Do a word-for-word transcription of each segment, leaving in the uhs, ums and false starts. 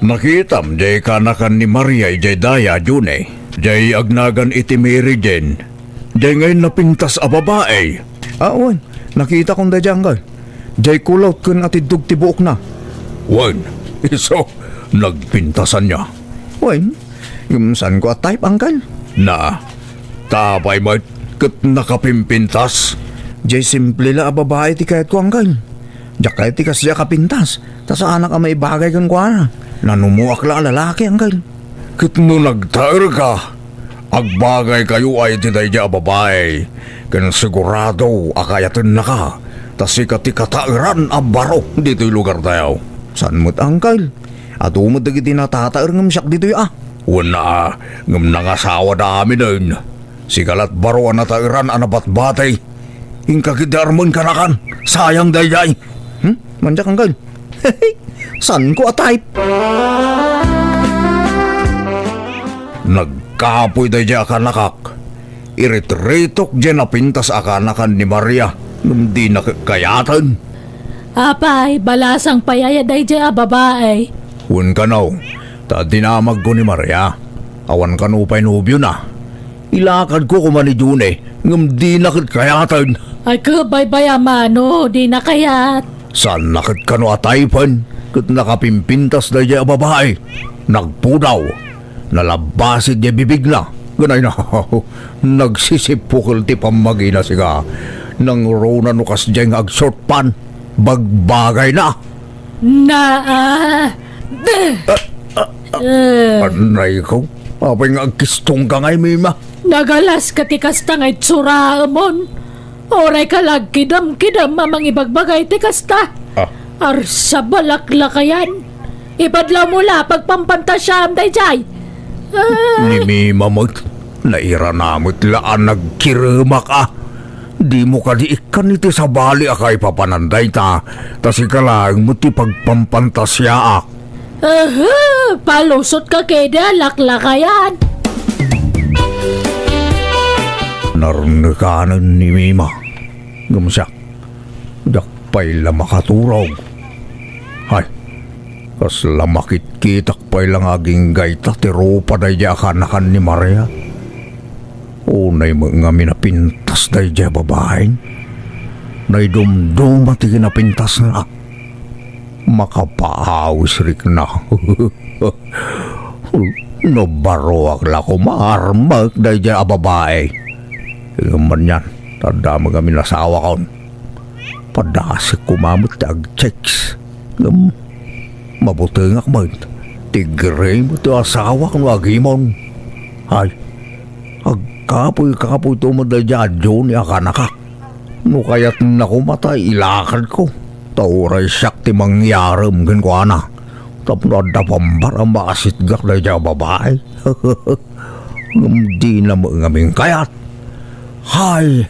Nakitam jay kanakan ni Maria idiay daya, June, jay agnagan iti Mary Jane. Jay ngay napintas a babai. Ah, wen. Nakitakon daydiay, uncle. Jay kulot ken atiddog ti buokna. Wen, isu, nagpintasan nia. Wen, ngem saanko a type, uncle. Na, ta apay met ket nakapimpintas? Jay simple la a babai ti kayatko, uncle. Diak kayat ti kasdiay a kapintas, ta saanak a maibagay kenkuana. Nanumoak la a lalaki, uncle. Ket no nagtaerka, agbagaykayo ay iti daydiay a babai, ken sigurado a kayatennaka, ta sika ti kataeran a baro ditoy lugartayo. Saan met, uncle? Adu met dagiti natataer ngem siak ditoy a. Wen a, ngem nangasawada aminen. Sika lat baro a nataeran a nabatbati. Inka ketdi armen kanakan. Sayang daydiay. Hmm? Mandiak, uncle. Saanko a type. Nagkapoy daydiay a kanakak. Iritiritok diay napintas a kanakan ni Maria, ngem dina ket kayaten. Apay, balasang pay aya daydiay a babai? Wen kano, ta dinamagko ni Maria. Awan kano pay nobiona. Ilakadko koma ni June, ngem dina ket kayaten. Ay, kabaybay a mano, dina kayat. Saanna ket kano a typen, ket nakapimpintas daydiay a babai. Nagpudaw. Nalabbasi diay bibigna. Ganay na, nagsisipukel ti pammagina, sika. Nangruna no kasdiay nga ag-short pant. Bagbagayna. Na, ah, eh. Anay ko. Apay nga agkistongka ngay, Mima? Nagalaska ti kasta nga itsuraemon. Uray ka la agkidamkidam a mangibagbagay ti kasta. Ah. Arsa, balaklakayan. Ibadlawmo la pagpampantasiam daydiay. Ah. Ni Mima met, nairana met la a nagkiremak a. Dimo kadi ikkan iti sabali a kaipapanan dayta, ta sika laeng met ti pagpampantasiaak. Aha, palusotka ketdi a laklakayan. Narnekanen ni Mima. Ngem siak, diak pay la makaturog. Hay, kasla makitkitak pay la nga aginggayta ti rupa daydiay a kanakan ni Maria. Unay met ngamin a pintas daydiay a babain. Naidumduma ti kinapintasna. Makapaawis rikna. No baroak la koma, armek daydiay a babai. Ngem anian, adda met ngamin asawakon. Padasek koma met ti agchicks. Ngem mabutengak met. Tigre met ti asawak no agimon. Ay, agkapuy-kapuy to met daydiay a Johnny a kanakak. No kayatna koma ta ilakadko, ta uray siak ti mangyarem kenkuana. Tapno adda pambar a maasitgak daydiay a babai. Ngem dina met ngamin kayat. Hay,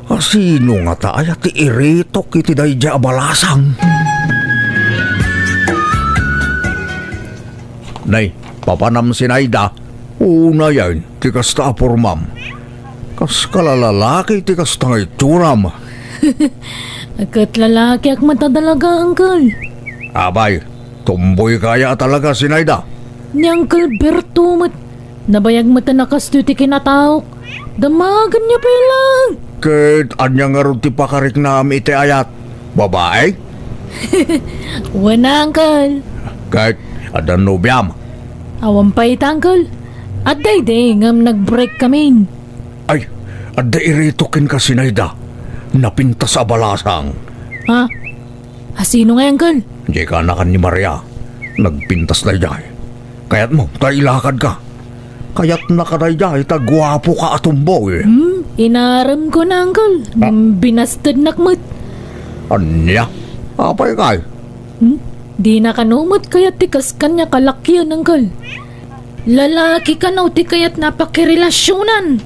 asino ngata aya ti iritok iti daydiay a balasang? Nay, papanam, Sinaida. Unayen ti kasta a pormam. Kas kalalalaki ti kasta nga itsuram. Ket lalakiak met a talaga, uncle. Abay, tomboyka aya a talaga, Sinaida? Ni Uncle Berto met, nabayag met a nakastoy ti kinataok. Damagenyo pay laeng. Ket ania ngarud ti pakariknam iti ayat? Babai? Wen, uncle. Ket adda nobiam? Awan pay ita, uncle. Adda idi ngem nag-break kamin. Ay, adda iritok kenka, Sinaida. Napintas a balasang. Ha? Asino ngay, uncle? Diay kanakan ni Maria. Nagpintas daydiay. Kayatmo ta ilakadka? Kayatnaka daydiay ta guapoka a tomboy. Hmm, inaremko na, uncle. Ah. Binastednak met. Ania? Apay kay? Hmm? Dina kano met kayat ti kas kaniak a lakian, uncle. Lalaki kano ti kayatna a pakirelasionan.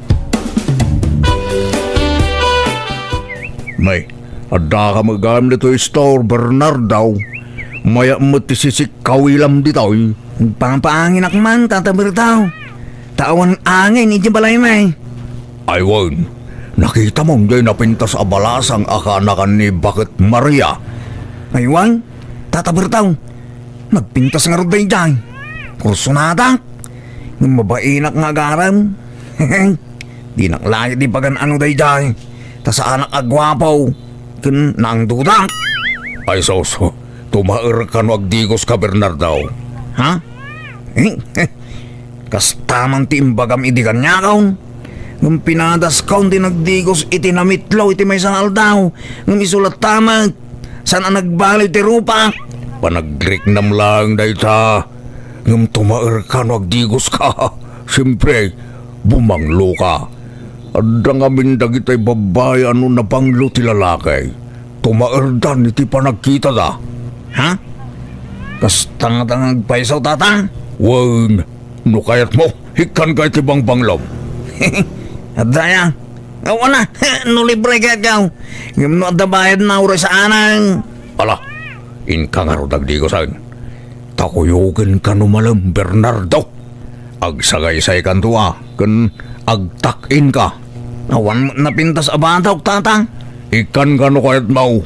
Nay, addaka met gayam ditoy store, Bernardo. Mayat met ti sisikkawilam ditoy. Nagpapaanginak man, Tata Berto. Ta awan angin idiay balaymi. Ay wen, nakitamon diay napintas a balasang a kanakan ni Baket Maria. Ay wen, Tata Berto, nagpintas ngarud daydiay. Kursonadak. Ngem mabainak nga agarem. Dinak laeng di pagan-ano daydiay. Ta saanak a guapo. Ken naangdudak. Ay sus, tumaerka no agdigoska, Bernardo. Ha? Eh, eh. Kasta man ti imbagam idi kaniakon. Ngem pinadaskon ti nagdigos iti namitlo iti maysa nga aldaw. Ngem isu latta met, saan a nagbaliw ti rupak. Panagriknam laeng dayta. Ngem tumaerka no agdigoska. Siempre, bumangloka. Adda ngamin dagitay babbai a no nabanglo ti lalaki, tumaerdan iti panagkitada. Ha? Kasta ngata nga agpayso, Tata? Wen, no kayatmo, ikkanka iti bangbanglom. Adda aya? Awan a, no libre kayatko. Ngem no adda bayadna, uray saanen. Ala, inka ngarud agdigosen. Ta kuyogenka no malem, Bernardo. Agsagaysaykanto a, ken agtak-inka. Awan met napintas a batok, Tata. Ikkanka no kayatmo.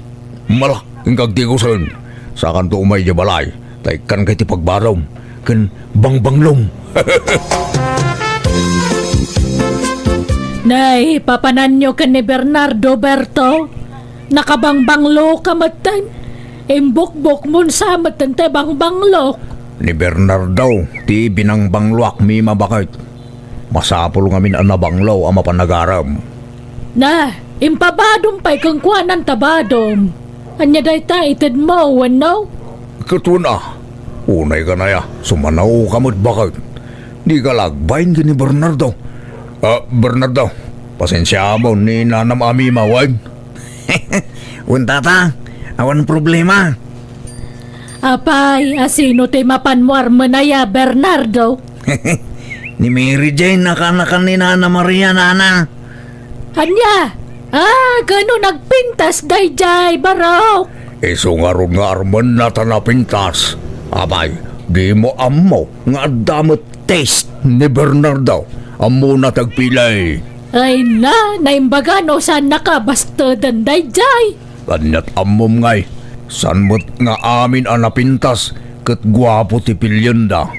Ala, inka agdigosen. Sakanto umay idiay balay, ta ikkanka iti pagbadom ken bangbanglom. Nay, papananyo ken ni Bernardo, Berto? Nakabangbangloka metten. Imbukbokmon sa metten ti bangbanglok. Ni Bernardo ti binangbangloak, Mima, baket. Masapul ngamin a nabanglo a mapan agarem. Na, impabadom pay kenkuana ta badom. Ania dayta, itedmo wenno? Ket wen a, unay kanaya, sumanaoka met, baket. Dika la agbain ken ni Bernardo. Ah, Bernardo, pasensiaam ni nanam a Mima, wen? Wen, Tata, awan problema. Apay, a sino ti mapanmo armen aya, Bernardo? Ni Mary Jane a kaanakan ni Nana Maria, nana. Ania? Ah, kano nagpintas daydiay, barok? Isu ngarud nga armenna ta napintas. Apay, dimo ammo nga adda met taste ni Bernardo. Ammona ti agpili. Ay na, naimbaga no saannaka basteden daydiay. Ania't ammom ngay, saan met nga amin a napintas ket guapo ti pilienda.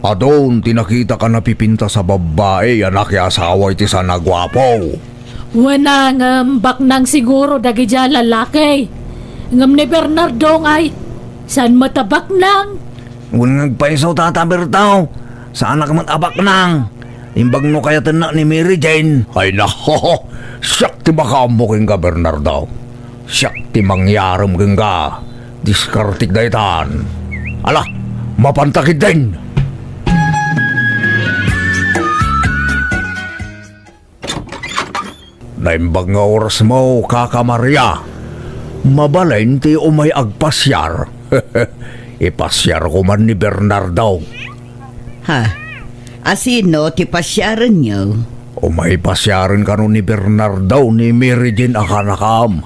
Adun ti nakitak a napipintas a babbai a nakiasawa iti saan a guapo. Wen a, ngem baknang siguro dagiti a lalaki. Ngem ni Bernardo ngay, saan met a baknang? Wen nga agpayso, Tata Berto, saanak met a baknang. Imbag no kayatennak ni Mary Jane. Ay na, siak ti makaammo kenka, Bernardo. Siak ti mangyarem kenka. Diskartek daytan. Ala, mapanta ketdin. Naimbag nga orasmo, Kaka Maria. Mabalin ti umay agpasiar. Ipasiarko man ni Bernardo. Ha? Asino ti pasiarenyo? Umay pasiaren kano ni Bernardo ni Mary Jane a kaanakam.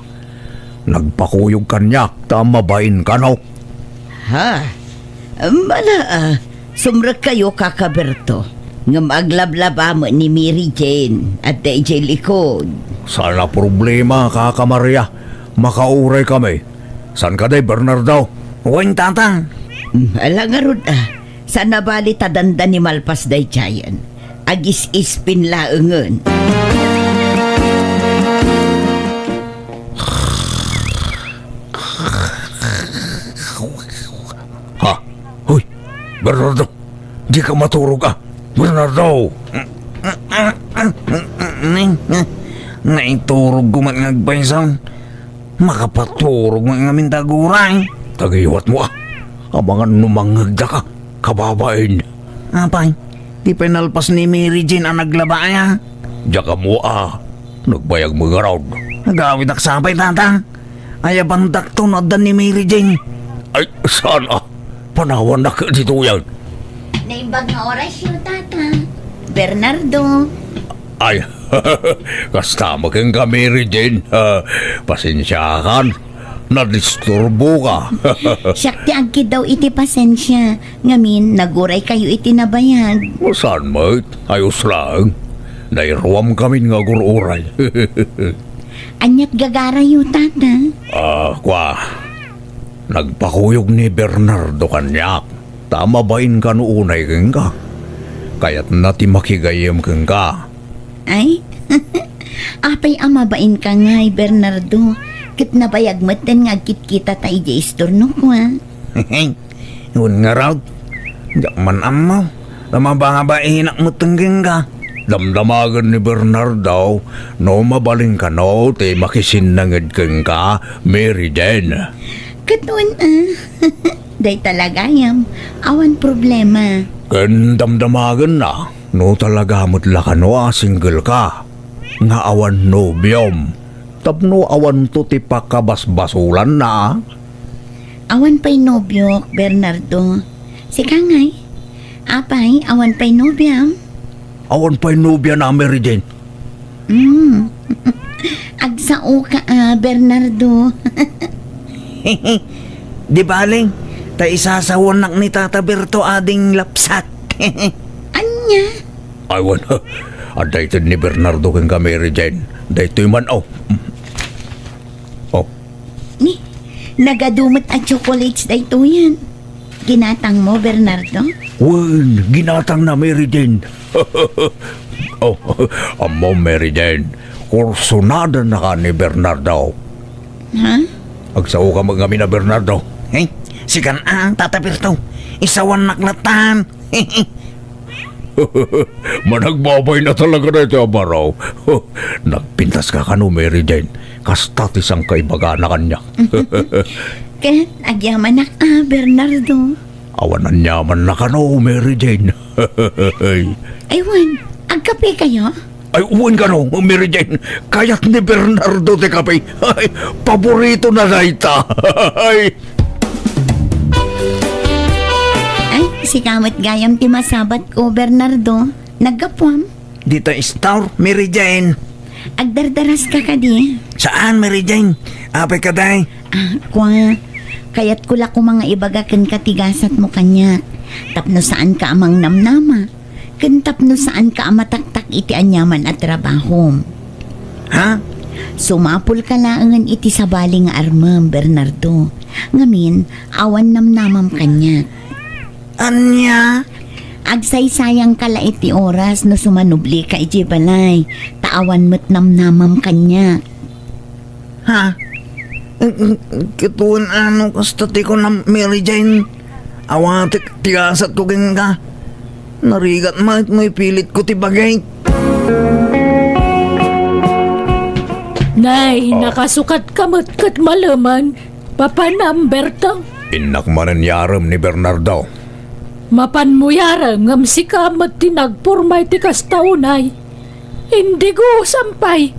Nagpakuyog kaniak ta mabain kano. Ha? Mala, ah, sumrekkayo, Kaka Berto. Ngem aglablaba met ni Mary Jane, adda idiay likod. Saan a problema, Kaka Maria. Makauray kami. Saan kadi, Bernardo? Wen, Tata. Hmm, ala ngarud, ah. Saan a bali ta dandani malpas daydiayen. Agis-ispin laengen. Ha? Hoy, Bernardo, dika maturog a. Bernardo! Naiturogko met nga agpayso. Makapaturog met ngamin ta aguray. Tagiwatmo a. Amangan no mangngegdaka, kababain. Apay, di pay nalpas ni Mary Jane a naglaba aya? Diak ammo a. Nagbayag met ngarud. Agawidak sa pay, Tata. Ayabandak to no adda ni Mary Jane. Ay, saan a? Panawannak ditoyen. Naimbag nga orasyo, Tata. Bernardo. Ay, kasta met kenka, Mary Jane. Ah, pasensiakan. Nadisturboka. Siak ti agkiddaw iti pasensia. Ngamin, naguraykayo iti nabayag. Saan met? Ayos laeng. Nairuamkamin nga agur-uray. Ania't gagarayo, Tata? Ah, kua. Nagpakuyog ni Bernardo kaniak, ta mabain kano unay kenka. Kayatna ti makigayyem kenka. Ay, apay a mabainka ngay, Bernardo, ket nabayag metten nga agkitkitata idiay istornok, a? Wen ngarud, diak man ammo, ta mababainak metten kenka. Damdamagen ni Bernardo no mabalin kano ti makisinnanged kenka, Mary Jane. Ket wen, a? Dayta la gayam, awan problema. Ken damdamagenna no talaga met la kano a single ka, nga awan nobiom, tapno awanto ti pakabasbasolanna, a? Awan pay nobiok, Bernardo. Sika ngay? Apay, awan pay nobiam? Awan pay nobiana, Mary Jane. Mm. Agsao ka, a, Bernardo. Di bale, ta isasawanak ni Tata Berto ading lapsat. Ania? Ay, wen, adda ited ni Bernardo kenka, Mary Jane. Daytoy man, o. O. Ni, nagadu met a chocolates daytoyen. Ginatangmo, Bernardo? Wen, ginatangna, Mary Jane. O, ammom, Mary Jane, kursonadanaka ni Bernardo. Ha? Agsaoka met ngamin a Bernardo. He? Sikan a, Tata Berto. Isawannak latan. Managbabain a talaga daytoy a baro. Nagpintaska kano, Mary Jane. Kasta ti sangkaibagana kaniak. Ket agyamanak a, Bernardo. Awan aniamanna kano, Mary Jane. Ay, wen, agkapekayo? Ay, wen kano, Mary Jane. Kayat ni Bernardo ti kape. Ay, paboritona dayta. Ay. Ay, sika met gayam ti masabatko, Bernardo. Naggapuam? Dita istor, Mary Jane. Agdardaraska kadi? Saan, Mary Jane? Apay kadi? A, kua, kayatko la koma nga ibaga kenka ti gasatmo kaniak, tapno saanka a mangnamnama, ken tapno saanka a mataktak iti aniaman a trabahom. Ha? Sumapulka laengen iti sabali nga armem, Bernardo. Ngamin, awan namnamam kaniak. Ania? Agsaysayangka la iti oras no sumanublika idiay balay, ta awan met namnamam kaniak. Ha? Ket wen a no kasta ti kunam, Mary Jane? Awatek ti gasatko kenka. Narigat met no ipilitko ti bagik. Nay, nakasukatka met ket malemen. Papanam, Bertang. Innak manen yarem ni Bernardo. Mapanmo yarem ngem sika met ti nagporma iti kasta unay. Indigosam pay.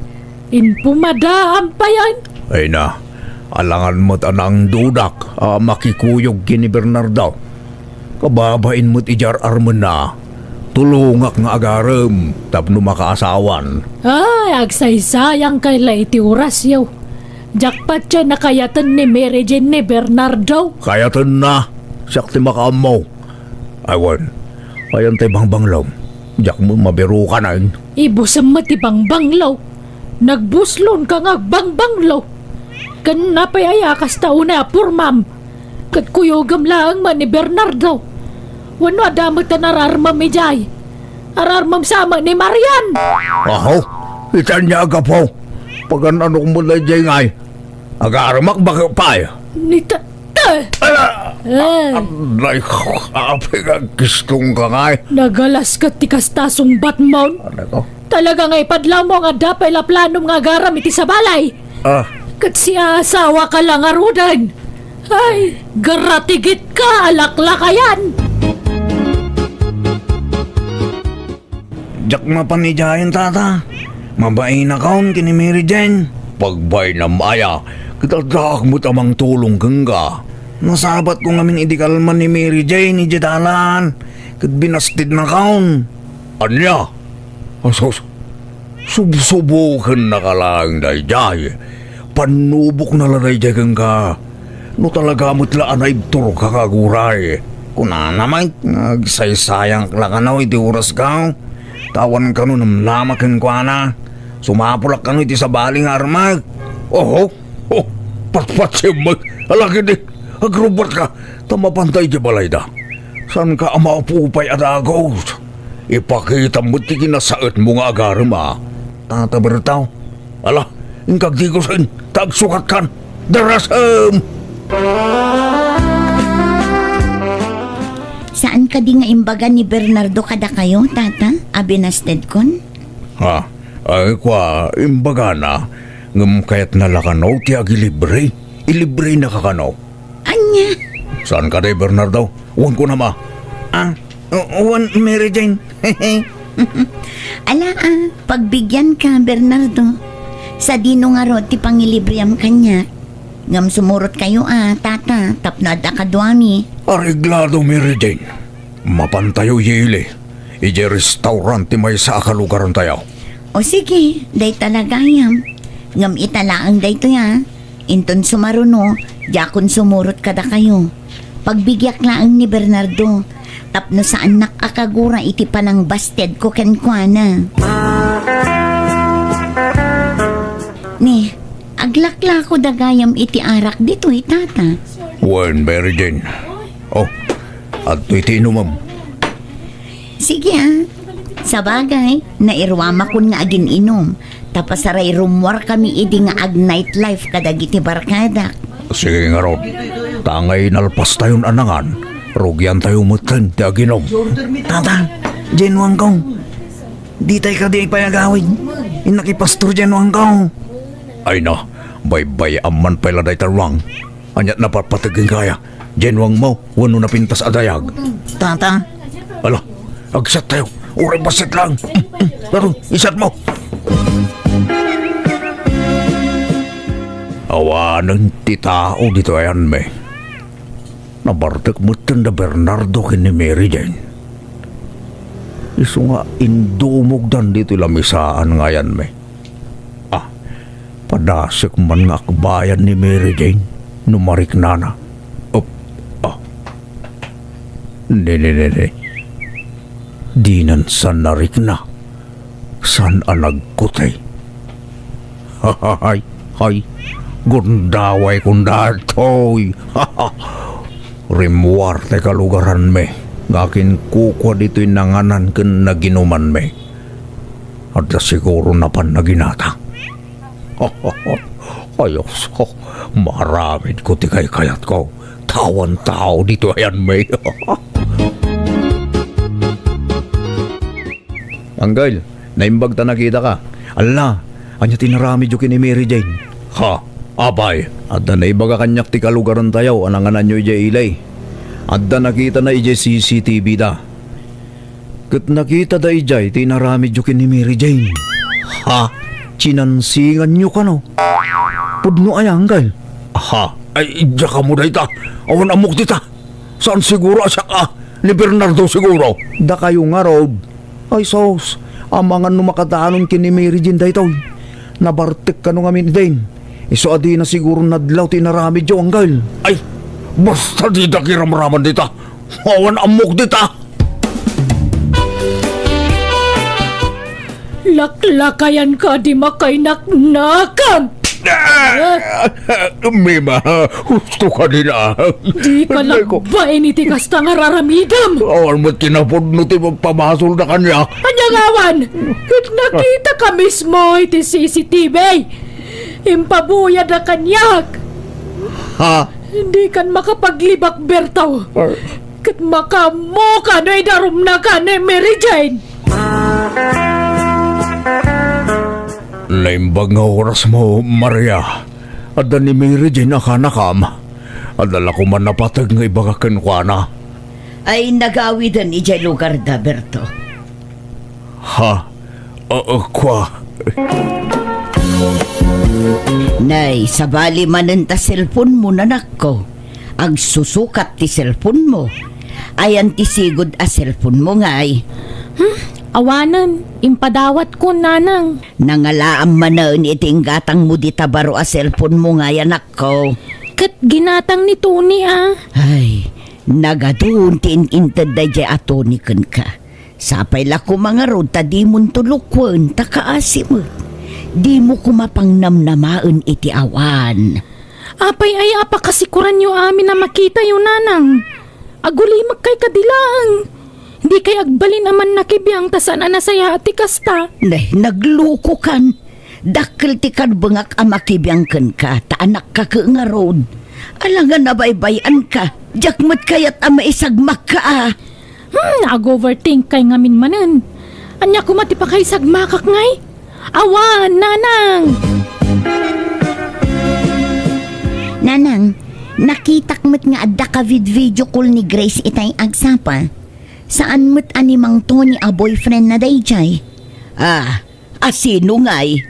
Inpumadaam payen. Ay na, alangan met a naangdudak a makikuyog ken ni Bernardo. Kababain met idi ar-armenna, tulongak nga agarem tapno makaasawan. Ay, agsaysayangkay la iti orasyo. Diak patien a kayaten ni Mary Jane ni Bernardo. Kayatenna, siak ti makaammo. Ay wen, ayan ti bangbanglom. Diak met mabirukanen. Ibusem met ti bangbanglo. Nagbuslonka nga agbangbanglo. Ken apay aya a kasta unay a pormam? Ket kuyogem laeng met ni Bernardo. Wenno adda met ti ar-armem idiay? Ar-armem sa met ni Marian. Aho, iti ania a gapu? Pagan-anok met daydiay ngay? Agarmak baket pay. Ni ta-, ta-, Ala! Eh. Anay, apay nga agkistongka ngay? Nagalas ket ti kasta sungbatmon. Anay ko. Talaga nga ipadlawmo nga adda pay la planom nga agarem iti sabali. Ah. Ket siasawaka la ngaruden. Ay, garatigit ka, alaklakayan! Diak mapan idiayen, tata. Mabainakon ken ni Mary Jane. Pagbainam aya, ket addaak met a mangtulong kenka. Nasabatko ngamin idi kalman ni Mary Jane idiay dalan, ket binastidnakon. Ania? Asus, subsubokennaka laeng daydiay. Pannubokna la daydiay kenka. No talaga met la a naibturka nga aguray. Kunana met nga agsaysayank la kano iti orasko. Ta awan kano namnama kenkuana. Sumapulak kano iti sabali nga armek. Oho, oh, patpatiem met. Alagidi, Agrubbuatka, ta mapanta idiay balayda. Saanka a maupupay a dagus. Ipakitam met ti kinasaetmo nga agarem a. Tata Berto, ala, inkagdigusen, ta agsukatkan. Darasem! Saan kadi nga imbaga ni Bernardo kadakayo, Tata, a binastedkon? Ha? Ay, kua, imbagana, ngem kayatna la kano ti agilibre? Ilibrenaka kano? Ania? Saan kadi, Bernardo? Wen kunam a. Ah, wen Mary Jane. Ala a, pagbigianka, Bernardo. Sadino ngarud ti pangilibream kaniak? Ngem sumurotkayo a, Tata, tapno adda kaduami. Areglado, Mary Jane. Mapantayo idiay ili, idiay restaurant ti maysa a kalugarantayo. O sige, dayta la gayam. Ngem ita laeng daytoy a. Inton sumaruno, diakon sumurot kadakayo. Pagbigiak laeng ni Bernardo, tapno saannak a kagura iti panangbastedko kenkuana. Ni, aglaklako da gayam iti arak ditoy, Tata. Wen, Mary Jane. Oh, adtoy ti inumem. Sige a. Sabagay, nairuamakon nga agin-inum, ta pasaray rummuarkami idi nga ag-nightlife kadagiti barkadak. Sige ngarud. Ta angay nalpastayon a nangan, rugiantayo metten ti aginum. Tata, Januangko. Ditay kadi pay agawid. Innak i Pastor Januangko. Ay na, baybay-am man pay la dayta ruang. Aniat napatpateg kenka aya? Januangmo wenno napintas a dayag? Tata. Ala, agsattayo. Uray bassit lang. Pero, isatmo. Awanen ti tao ditoy ayanmi. Nabartek metten da Bernardo ken ni Mary Jane. Isu nga indumogdan ditoy lamisaan nga ayanmi. Ah, padasek man nga akbayan ni Mary Jane no mariknana. Op, ah. Ne, ne, ne, ne. Dinan san narikna. San a nagkutay. Hay, hay, gundaway kun daytoy. Rimmuar ti kalugaranmi nga akinkukua ditoy nanganan ken naginumanmi. Adda siguro napan naginata. Ay, Diosko, maaramidko ti kaykayatko. Awan tao ditoy ayanmi. Anggail, naimbag ta nakitaka. Alla, ania ti inaramidyo ken ni Mary Jane? Ha? Apay, adda naibaga kaniak ti kalugarantayo a nangananyo idiay ili. Adda nakitana idiay C C T V da. Ket nakitada idiay ti inaramidyo ken ni Mary Jane. Ha? Chinansinganyo kano? Pudno aya, anggail? Ha? Ay, diak ammo dayta. Awan ammok dita. Saan siguro a siak a? Ni Bernardo siguro. Dakayo ngarud. Ay sus, amangan no makadanon ken ni Mary Jane daytoy. Nabartek kano ngamin idin. Isu a dina siguro nadlaw ti inaramidyo, anggail. Ay, basta didak iramraman dita. Awan ammok dita. Laklakayanka a di makainaknakan! Ah! Mima, husto ka din, ah. Dika labayen iti kasta nga raramidem. Awan met kinapudno ti magpamasolda kaniak. Ania nga awan? Ket nakitak mismo iti C C T V. Impabuyada kaniak. Ha? Dikan makapaglibak, Berto. Ay. Ket makaammoka no idarumnaka ni Mary Jane. Naimbag nga orasmo, Maria. Adda ni Mary Jane a kanakam. Adda la koma napateg nga ibaga kenkuana. Ay nagawiden idiay lugarda, Berto. Ha? Ah, ah, kua. Nay, sabali manen ta cellphone mo, nanakko. Agsusukat ti cellphone mo. Ayan ti sigud a cellphone mo, ngay? Hmm? Awanen, impadawat ko, nanang. Nangalaam manen iti inggatang mo dita baro a cellphone mo, ngay, anakko. Ket ginatang ni Tony, a. Ay, nagadun ti in-inted daydiay a Tony kenka. Sapay la koma ngarud ta dimonto lukuen ta kaasi met. Dimo koma pangnamnamaen iti awan. Apay aya a pakasikoranyo amin a makitayo, nanang? Agulimekkay kadi laeng. Dikay agbalin a mannakibiang ta saan a nasayaat ti kasta. Ne, naglukokan. Dakkel ti karbengak a makibiang kenka, ta anakka ket ngarud. Alangan a baybay-anka, diak met kayat a maisagmakka a. Hmm, ag-overthinkkay ngamin manen. Ania koma ti pakaisagmakak ngay? Awan, nanang! Nanang, nakitak met nga adda ka vid-video call ni Grace itay agsapa. Saan met a ni Mang Tony a boyfriend na daydiay? Ah, a sino ngay?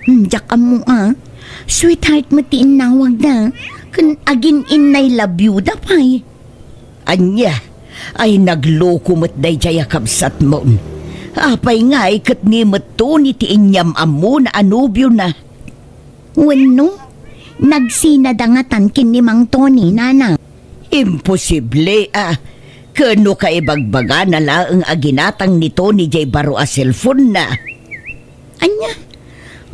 Hmm, diak ammo a. Sweetheart met ti innawagda. Ken agin-innay love you da pay. Ania? Ay, nagloko met daydiay a kabsatmon. Apay ngay ket ni met Tony ti inyam-ammona a nobiona? Wenno, nagsinada ngatan ken ni Mang Tony, nanang? Imposible a. Ken no kaibagbagana laeng a ginatang ni Tony diay baro a cellphone-na. Ania?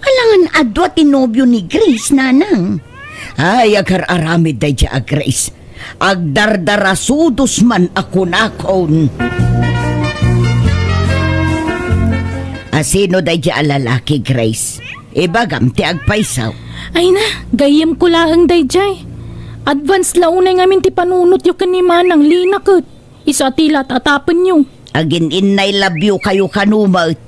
Alangan a dua ti nobio ni Grace, nanang. Ay, agar-aramid daydiay a Grace. Agdardarasudos man a kunakon. A sino daydiay a lalaki, Grace? Ibagam ti agpayso. Ay na, gayyemko laeng daydiay. Advance la unay ngamin ti panunotyo ken ni Manang Lina ket. Isu a ti la tatapenyo. Agin-innay love you kayo kano met.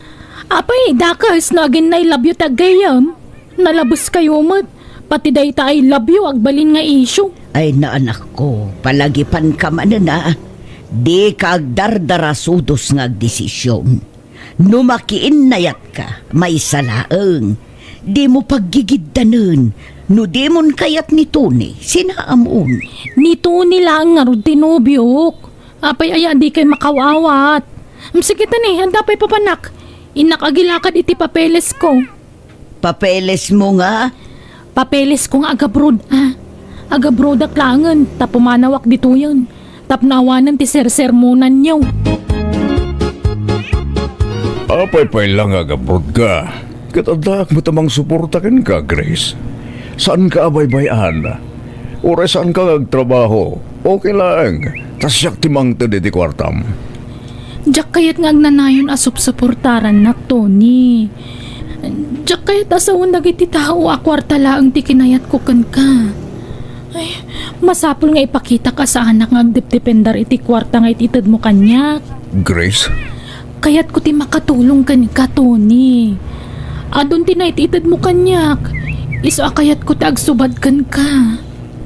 Apay, dakes no agin-innay love you ti aggayyem. Nalabes kayo met. Pati dayta I love you, agbalin nga issue. Ay, naanakko, palagipanka manen a. Dika agdardarasudos nga agdesisyon. No makiinnayatka, maysa laeng. Dimo paggigiddanen. No dimon kayat ni Tony, sinaamon. Ni Tony laeng ngarud ti nobiok. Apay aya a dikay makaw-awat? Mm, sige ta ni, adda pay papanak. Innak agilakad iti papelesko. Papelesmo nga? Papelesko nga agabroad, a. Agabroodak laengen, ta pumanawak ditoyen. Tapno awanen ti sersermonanyo. Apay pay la nga agabroadka? Ket addaak met a mangsuporta kenka, Grace. Saanka a baybay-an. Uray saanka nga agtrabaho, okay laeng, ta siak ti mangted iti kuartam. Diak kayat nga agnanayon a supsuportarannak, Tony. Diak kayat a sawen dagiti tao a kuarta laeng ti kinayatko kenka. Ay, masapul nga ipakitak a saanak nga agdepdependar iti kuarta nga it-itedmo kaniak. Grace? Kayatko ti makatulong kenka, Tony. Adun ti naititedmo kaniak. Isu a kayatko ti agsubad kenka.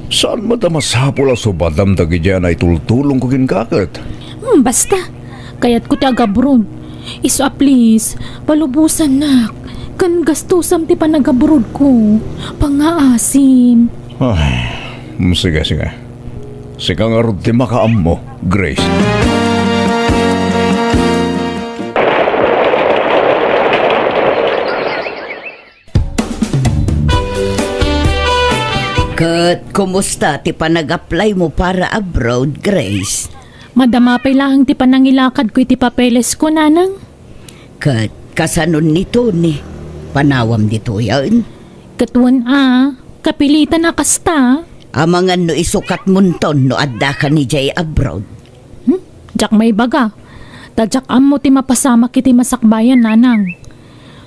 Saan met a masapul a subadam dagiti a naitultulongko kenka ket? Hmm, basta. Kayatko ti agabroad. Isu a please, palubosannak. Ken gastusam ti panagabroadko. Pangngaasim. Ay, mm, sige, sige. Sika ngarud ti makaammo, Grace. Ket kumusta ti panag-apply mo para abroad, Grace? Madama pay laeng ti panangilakadko iti papelesko, nanang. Ket kasanon ni Tony? Panawam ditoyen? Ket wen a, kapilitan a kasta. Amangan no isukatmonton no addaka idiay abroad. Hmm? Diak maibaga. Ta diak ammo ti mapasamak iti masakbayan, nanang.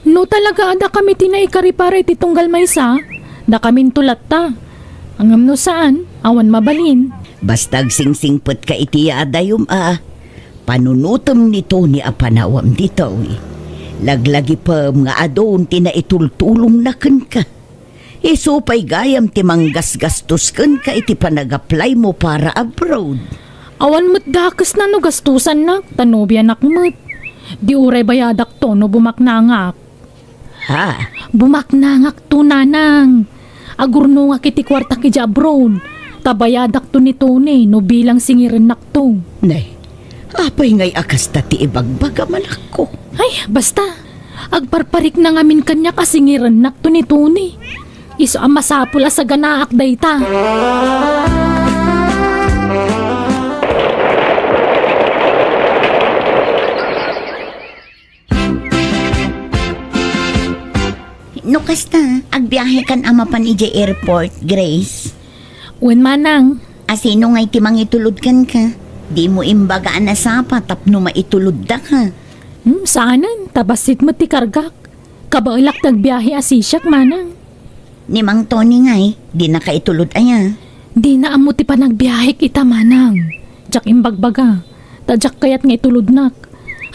No talaga a dakami ti naikari para iti tunggal maysa, dakaminto latta. Ngem no saan, awan mabalin. Basta agsingsingpetka iti yaadayom a panunotem ni Tony a panawam ditoy. Laglagipem nga adun ti naitultulongna kenka. Isu pay gayam ti manggasgastos kenka iti panag-apply mo para abroad. Awan met dakesna no gastosannak, ta nobianak met. Di uray bayadakto no bumaknangak. Ha? Bumaknangakto, nanang. Agurnongak iti kuartak idiay abroad. Ta bayadakto ni Tony no bilang singirennakto. Nay, apay ngay a kasta ti ibagbagam, anakko? Ay, basta. Agparparikna ngamin kaniak a singirennakto ni Tony. Isu a masapul a saganaak dayta. No kasta, agbiahekan a mapan idiay airport, Grace? Wen, manang. Asino ngay ti mangitulod kenka? Dimo imbaga a nasapa tapno maituloddak, ha? Hmm, saanen, ta bassit met ti kargak. Kabaelak ti agbiahe a sisiak, manang. Ni Mang Tony ngay, dinaka itulod aya? Dina ammo ti panagbiahek ita, manang. Diak imbagbaga. Ta diak kayat nga itulodnak.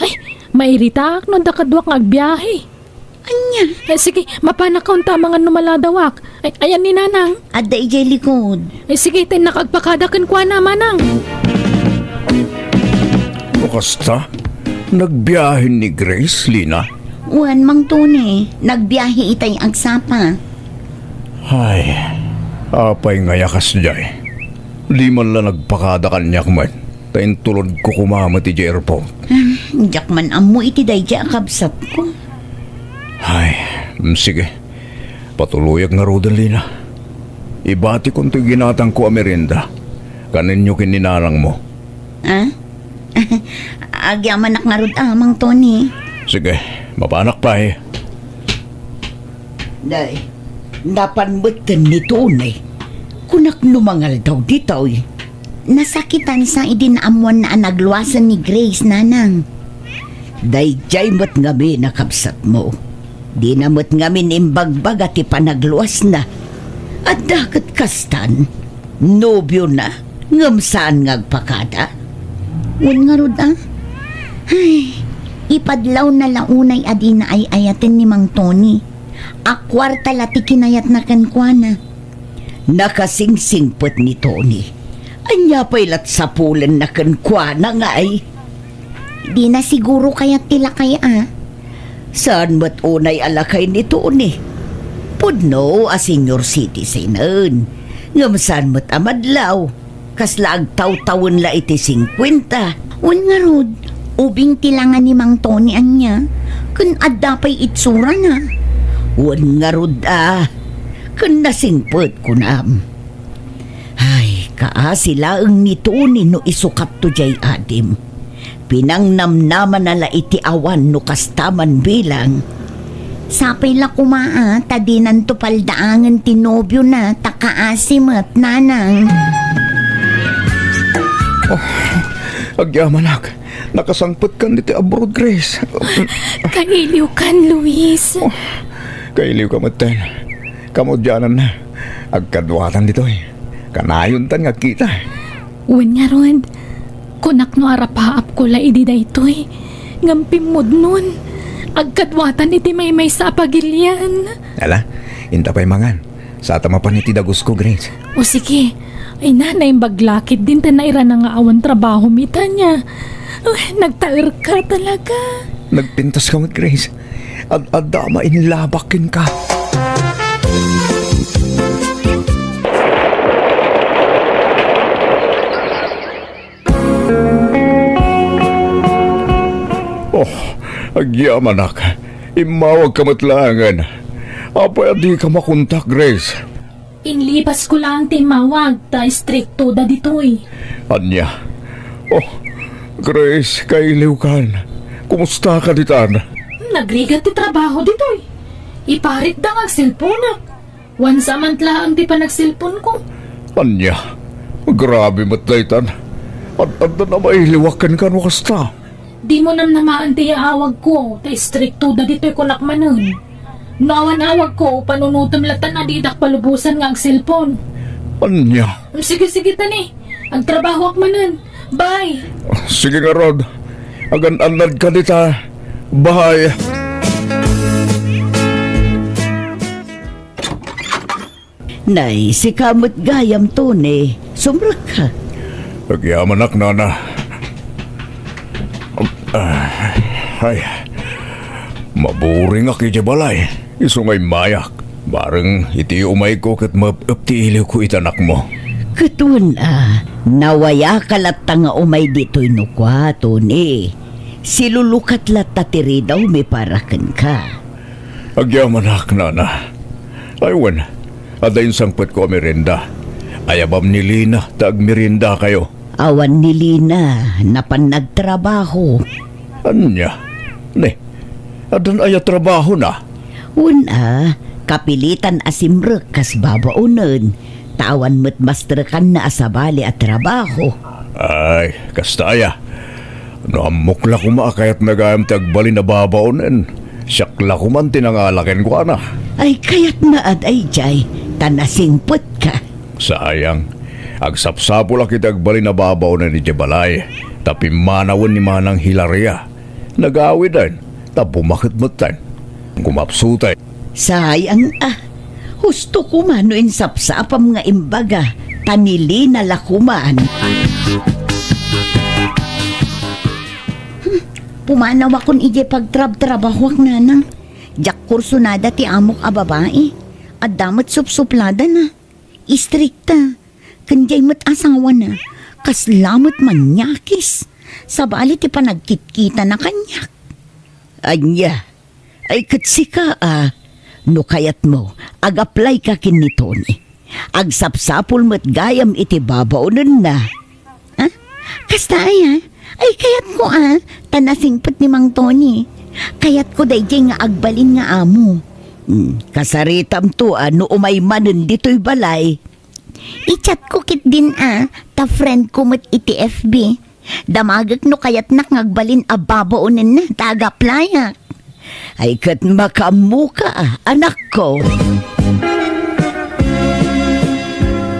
Ay, mairitaak no adda kaduak nga agbiahe. Ania? Eh, sige, mapanak unta amangan no maladawak. Ay, ayan ni Nanang. Adda idiay likod. Eh, sige, ta innaka agpakada kenkuana, manang. No kasta, nagbiahen ni Grace, Lina? Wen, Mang Tony, nagbiahe itay agsapa. Ay, apay ngay a kasdiay? Di man la nagpakada kaniak met, ta intulodko koma met idiay airport. Ah, diak man ammo iti daydiay a kabsatko. Ay, mm, sige. Patuloyak ngaruden, Lina. Ibatikon toy ginatangko a merienda. Kanenyo ken ni nanangmo. Ah? Agyamanak ngarud a, Mang Tony. Sige, mapanak pay. Day, napan metten ni Tony. Kunak no mangaldaw ditoy. Nasakitansa idi naammoanna a nagluasen ni Grace, nanang. Daydiay met ngamin a kabsatmo. Dina met ngamin imbagbaga ti panagluasna. Adda ket kastan, nobiona, ngem saan nga agpakada? Wen ngarud, a? Ay, ipadlawna la unay a dina ay-ayaten ni Mang Tony. A kuarta la ti kinayatna kenkuana. Nakasingsingpet ni Tony. Ania pay lat sapulenna kenkuana ngay? Dina siguro kayat ti lakay a. Saan met unay a lakay ni Tony? Pudno a senior citizenen. Ngem saan met a madlaw? Kasla agtawtawen la iti singkuenta. Wen ngarud, ubing ti langa ni Mang Tony ania, ken adda pay itsurana. Wen ngarud a, ken nasingpet kunam. Ay, kaasi laeng ni Tony no isukatto diay adim. Pinangnamnamana la iti awan no kasta man bilang. Sapay la koma a, ta dinanto paldaangen ti nobiona, ta kaasi met, nanang. Oh, agyamanak, nakasangpetkan iti abroad, Grace. Kailiwkan, Luis. Oh, kailiwka metten. Kamaudiananna, agkaduatan ditoy. Kanayontan nga agkita. Wen ngarud, kunak no arapaapko la idi daytoy, ngem pimmudnon, agkaduatan iti maymaysa a pagilian. Ala, inta pay mangan. Sata mapan iti dagusko, Grace. O sige. Ay na, naimbag la ketdin ta nairana nga awan trabaho mi, Tanya. Uy, nagtaerka talaga. Nagpintas ka met, Grace. Ad-adda a mainlabak kenka. Oh, agyamanak. Immawag ka met laengen. Apay a dika makontak, Grace? Inlipas ko laeng ti immawag, ta istrikto da ditoy. Ania? Oh, Grace, kailiwkan. Kumusta ka ditan? Nagrigat ti trabaho ditoy. Iparitda nga agselponak. Wansa man laeng ti panagselponko. Ania? Grabe met daytan. Ad-addan a mailiwak kenka no kasta. Dimo namnamaen ti yaawagko, ta istrikto da ditoy kunak manen. No awan awagko, panunotem latta a didak palubosan nga agselpon. Ania? Sige, sige, tani. Agtrabahoak manen. Bye! Sige ngarud. Agan-annad ka dita. Bye. Nay, sika met gayam, Tony. Sumrekka. Agyamanak, nana. Ah, ay, maburingak idiay balay. Isu nga immayak. Bareng iti umayko ket maep-ep ti iliwko iti anakmo. Ket wen a, nawayaka latta nga umay ditoy no kua, Tony. Silulukat latta ti ridawmi para kenka. Agyamanak, nana. Ay wen, adda insangpetko a merienda. Ayabam ni Lina ta agmeriendakayo. Awan ni Lina, napan nagtrabaho. Ania? Ne, addan aya trabahona? Wen a, kapilitan a simrek kas babaonen. ta awan met mastrekanna a sabali a trabaho. Ay, kasta aya. No ammok la koma a kayatna gayam ti agbalin a babaonen, siak la koman ti nangala kenkuana. Ay, kayatna a daydiay, ta nasingpetka. Sayang, agsapsapulak iti agbalin a babaonen idiay balay, ta pimmanawen ni Manang Hilaria. Nagawiden, ta bumaketmetten. Gumapsuten. Sayang a. Husto koma no insapsapam nga imbaga, ta ni Lina la koman. Hmm, pumanawakon idiay pagtrabtrabahoak, nanang. Diak kursunada ti amok a babai. Adda met supsupladana. Istrikta. Ken diay met asawana. Kasla met maniakis. Sabali ti panagkitkitana kaniak. Ania? Ay, ket sika a, no kayatmo, ag-apply ka ken ni Tony. Agsapsapul met gayam iti babaonenna. Ha? Kasta aya? Ay, kayatko a, ta nasingpet ni Mang Tony. Kayatko daydiay nga agbalin nga amo. Hmm, kasaritamto a no umay manen ditoy balay. I-chat ko ketdin a, ta friend ko met iti F B. Damagek no kayatnak nga agbalin a babaonenna ta ag-applyak. Ay, ket makaammoka, anakko.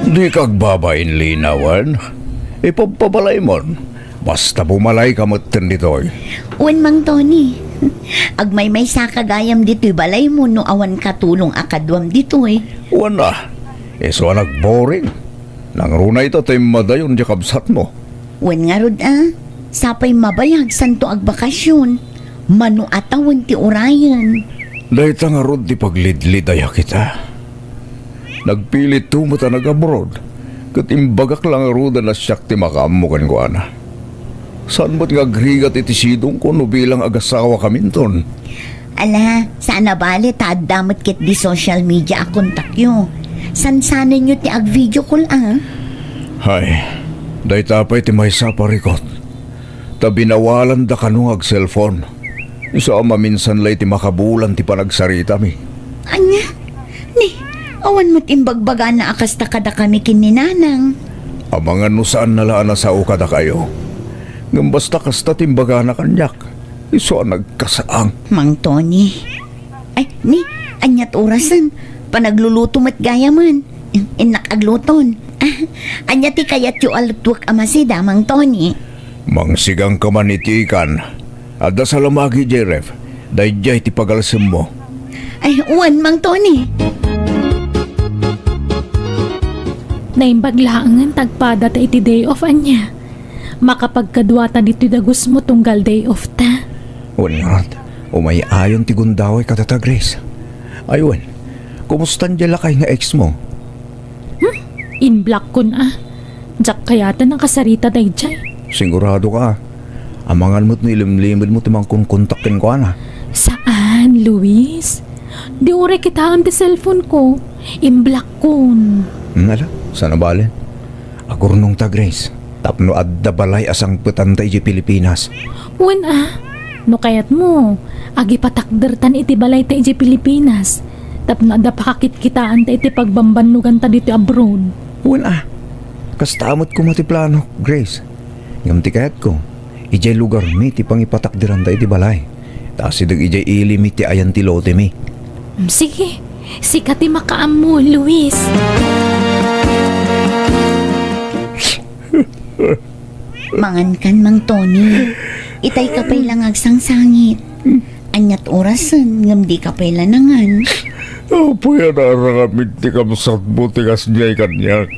Dika agbabain, Lina, wen? Ipabpabalaymon. Basta bumalayka metten ditoy. Wen, Mang Tony. Agmaymaysaka gayam ditoy balaymo no awan katulong a kaduam ditoy. Wen a, isu a nagboring. Nangruna ita ta immadayon diay kabsatmo. Wen ngarud a, sapay mabayag santo agbakasyon. Mano a tawen ti urayen. Dayta ngarud ti paglidlidayak ita. Nagpilitto met a nag-abroad, ket imbagak la ngaruden a siak ti makaammo kenkuana. Saan met nga agrigat iti sidongko no bilang agasawakaminton? Ala, saan a bale ta adda met ketdi social media a kontakyo. Sansanenyo ti ag-video call a. Hay, dayta pay ti maysa a parikut. Ta binawalanda kano nga ag-cellphone. Isu a maminsan la iti makabulan ti panagsaritami. Ania? Ni, awan met imbagbagana a kasta kadakami ken ni Nanang. Amangan no saanna la a nasao kadakayo. Ngem basta kasta ti imbagana kaniak, isu a nagkasaang. Mang Tony. Ay, ni, aniat orasen? Panagluluto met gayamen. Innak agluton. Ah, ania ti kayatyo a lutuek a masida, Mang Tony? Mangsigangka man iti ikan. Adda salamagi idiay ref. Daydiay ti pagalsemmo. Ay, wen, Mang Tony. Naimbag laengen ta agpadata iti day off, ania? Makapagkaduata ditoy dagusmo tunggal day off ta. Wen ngarud, umay-ayon ti gundaway kadata, Grace. Ay wen, kumustan diay lakay nga ex mo? Hmm? Inblock kon a. Diak kayaten a kasarita daydiay. Sigurado ka? Amangan met no ilimlimedmo ti mangkonkontak kenkuana. Saan, Luis? Di uray kitaem ti cellphone ko. Inblock kon. Hmm, ala, saan a bale? Agurnongta, Grace, tapno adda balay a sangpetanta idiay Pilipinas. Wen a, no kayatmo, agipatakdertan iti balayta idiay Pilipinas, tapno adda pakakitkitaanta iti pagbambannoganta ditoy abroad. Wen a, kasta met koma ti planok, Grace. Ngem ti kayatko, idiay lugarmi ti pangipatakderanta iti balay. Ta asideg idiay ilimi ti ayan ti lotemi. Sige, sika ti makaammo, Luis. Mangankan, Mang Tony. Itayka pay la nga agsangsangit. Aniat orasen ngem dika pay la nangan. Apay a naarangam iti kabsatmo ti kasdiay kaniak.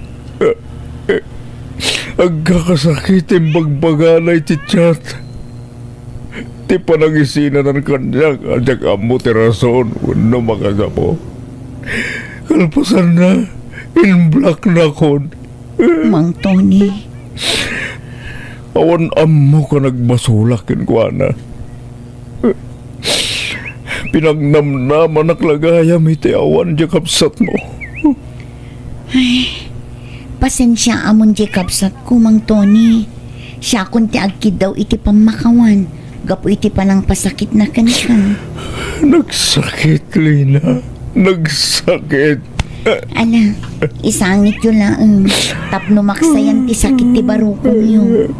Agkakasakit ti imbagbagana iti chat. Ti panangisinanan kaniak a diak ammo ti rason wenno makagapu. Kalpasanna, inblocknakon. Mang Tony. Awan ammok a nagbasolak kenkuana. Pinagnamnamanak la gayam iti awan diay kabsatmo. Ay, pasensiaamon diay kabsatko, Mang Tony. Siakon ti agkiddaw iti pammakawan gapu iti panangpasakitna kenka. Nagsakit, Lina. Nagsakit. Ala, isangityo laeng tapno maksayan ti sakit ti barukongyo.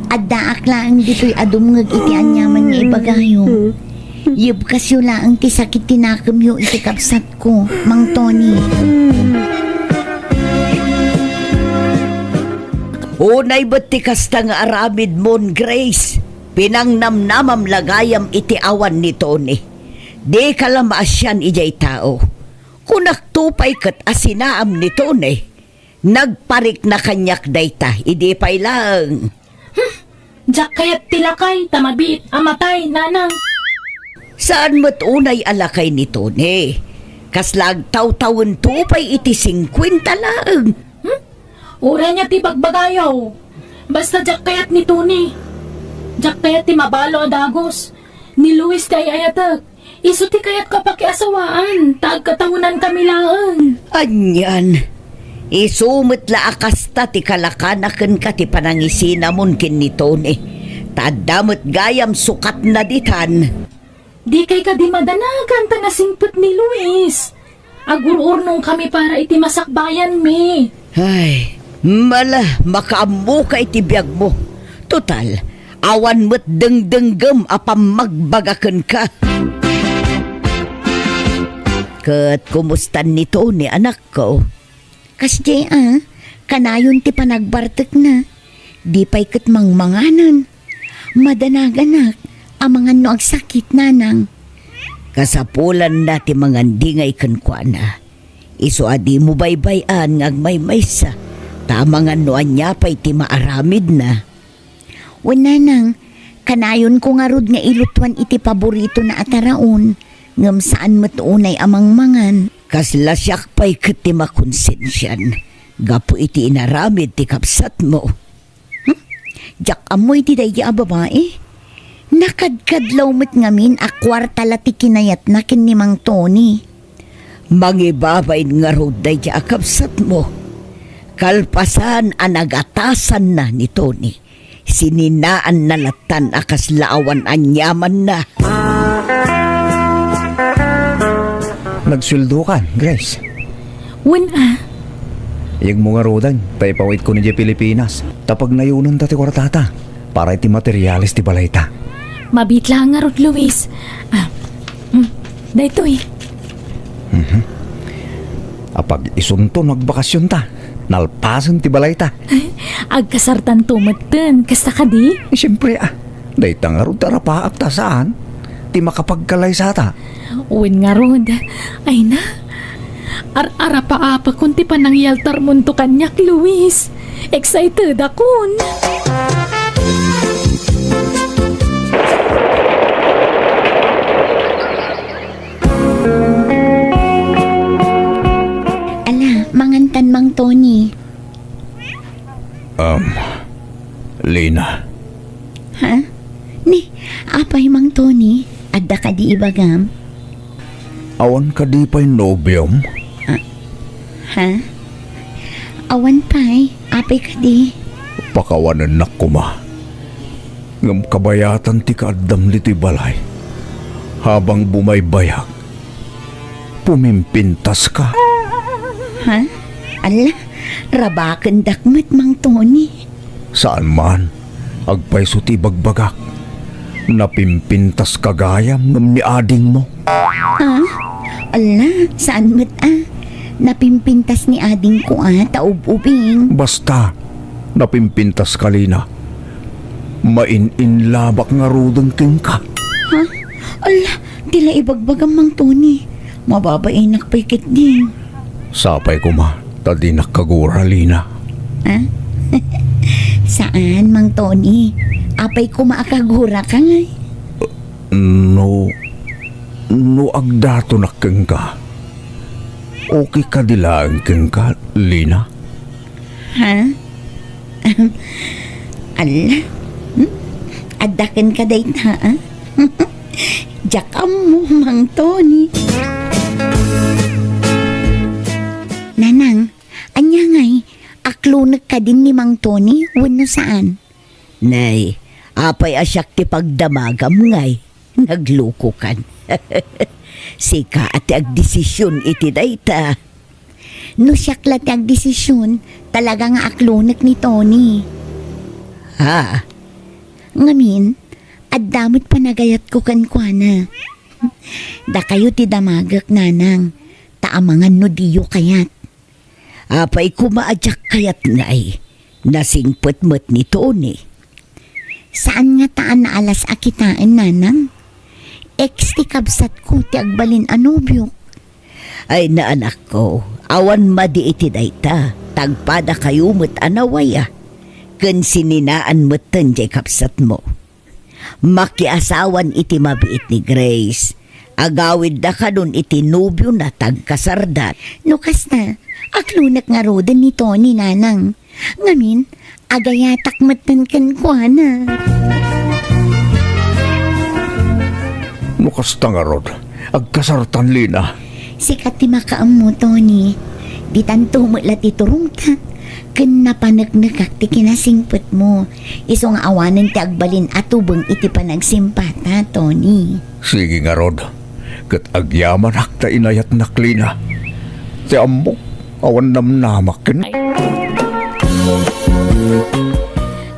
Addaak laeng ditoy a dumngeg iti aniaman nga ibagayo. Yebkasyo laeng ti sakit ti nakemyo iti kabsatko, Mang Tony. Unay met ti kasta nga aramidmon, Grace. Pinangnamnamam la gayam iti awan ni Tony. Dika la maasian idiay tao. Kunakto pay ket a sinaam ni Tony. Nagparikna kaniak dayta idi pay laeng. Hmm, diak kayat ti lakay ta mabiit a matay, nanang. Saan met unay a lakay ni Tony. Kasla agtawtawento pay iti singkuenta laeng. Hmm? Uray nia ti bagbagayo. Basta diak kayat ni Tony. Diak kayat ti mabalo a dagus. Ni Luis ti ay-ayatek. Isu ti kayatko a pakiasawaan, ta agkatawenankami laeng. Anian, isu met la a kasta ti kalakana kenka ti panangisinamon ken ni Tony. Ta adda met gayam sukatna ditan. Dikay kadi madanagan ta nasingpet ni Luis. Agur-urnongkami para iti masakbayanmi. Ay, mala, makaammoka iti biagmo. Total, awan met dengdenggem a pammagbaga kenka. Ket kumustan ni Tony, anakko? Kasdiay a, kanayon ti panagbartekna. Di pay ket mangmanganen. Madanaganak, amangan no agsakit, nanang. Kasapulanna ti mangandingay kenkuana. Isu a dimo baybay-an nga agmaymaysa, ta amangan no ania pay ti maaramidna. Wen, nanang, kanayonko ngarud nga ilutuan iti paboritona a taraon, ngem saan met unay a mangmangan. Kasla siak pay ket ti makonsensian gapu iti inaramid ti kabsatmo. Hmm? Diak ammo iti daydi a babai. Nakadkadlaw met ngamin a kuarta la ti kinayatna ken ni Mang Tony. Mangibabain ngarud daydi a kabsatmo. Kalpasan a nagatasanna ni Tony, sininaanna lattan a kasla awan aniamanna. Nagsueldokan, Grace? Wen a. Iyegmo ngaruden ta ipawidkon idiay Pilipinas. Ta pagnayonenta ti kuartata para iti materiales ti balayta. Mabiit laeng ngarud, Luis. Ah, mm, daytoy. Mhm. Apag-isunto no agbakasionta. Nalpasen ti balayta. Agkasartanto metten, kasta kadi? Siempre, ah. Dayta ngarud ti arapaak ta saan ti makapagkalaysata. Wen ngarud. Ay na. Ar-arapaapakon ti panangyaltarmonto kaniak, Luis. Excited akon. Ala, mangantan, Mang Tony. Um, Lina. Ha? Ni, apay, Mang Tony? Adda kadi ibagam? Awan kadi pay nobiom? Ah, ha? Awan pay? Apay kadi? Pakawanennak koma. Ngem kabayatan ti kaaddam ditoy balay. Habang bumaybayag, pumimpintaska. Ha? Ala, rabakendak met, Mang Tony. Saan man, agpayso ti ibagbagak. Napimpintaska gayam ngem ni adingmo. Ha? Ala, saan met a. Napimpintas ni adingko a ta ub-ubing. Basta, napimpintaska, Lina. Main-inlabak ngaruden kenka. Ha? Ala, ti la ibagbagam, Mang Tony. Mababainak pay ketdi. Sapay koma, ta dinak kagura, Lina. Ha? Saan, Mang Tony? Apay koma a kaguraka ngay? No, no agdatonak kenka, okay kadi laeng kenka, Lina? Ha? Ala? Hmm? Adda kenka dayta, a? Diak ammo, Mang Tony. Nanang, ania ngay, aklonek kadin ni Mang Tony wenno saan? Nay, apay a siak ti pagdamagam ngay? Naglukokan. Sika a ti agdesision iti dayta. No siak la ti agdesision, talaga nga aklonek ni Tony. Ha? Ngamin, adda met panagayatko kenkuana. Dakayo ti damagek, nanang, ta amangan no diyo kayat. Apay koma a diak kayat ngay, nasingpet met ni Tony. Saan ngata a naalas a kitaen, nanang? Ex ti kabsatko ti agbalin a nobiok. Ay, naanakko, awan madi iti dayta, tagpadakayo met a nawaya. Ken sininaan metten jay kabsatmo. Makiasawan iti mabiit ni Grace. Agawidda kanon iti nobiona ta agkasarda. No kasta, aklonek ngaruden ni Tony, nanang. Ngamin, agayatak metten kenkuana. No kasta ngarud, agkasartan, Lina. Sika ti makaammo, Tony. Ditanto met la ti turongta. Ken napaneknekak ti kinasingpetmo. Isu nga awanen ti agbalin a tubeng iti panagsimpata, Tony. Sige ngarud, ket agyamanak ta inayatnak, Lina. Ti ammok, awan namnamak ken.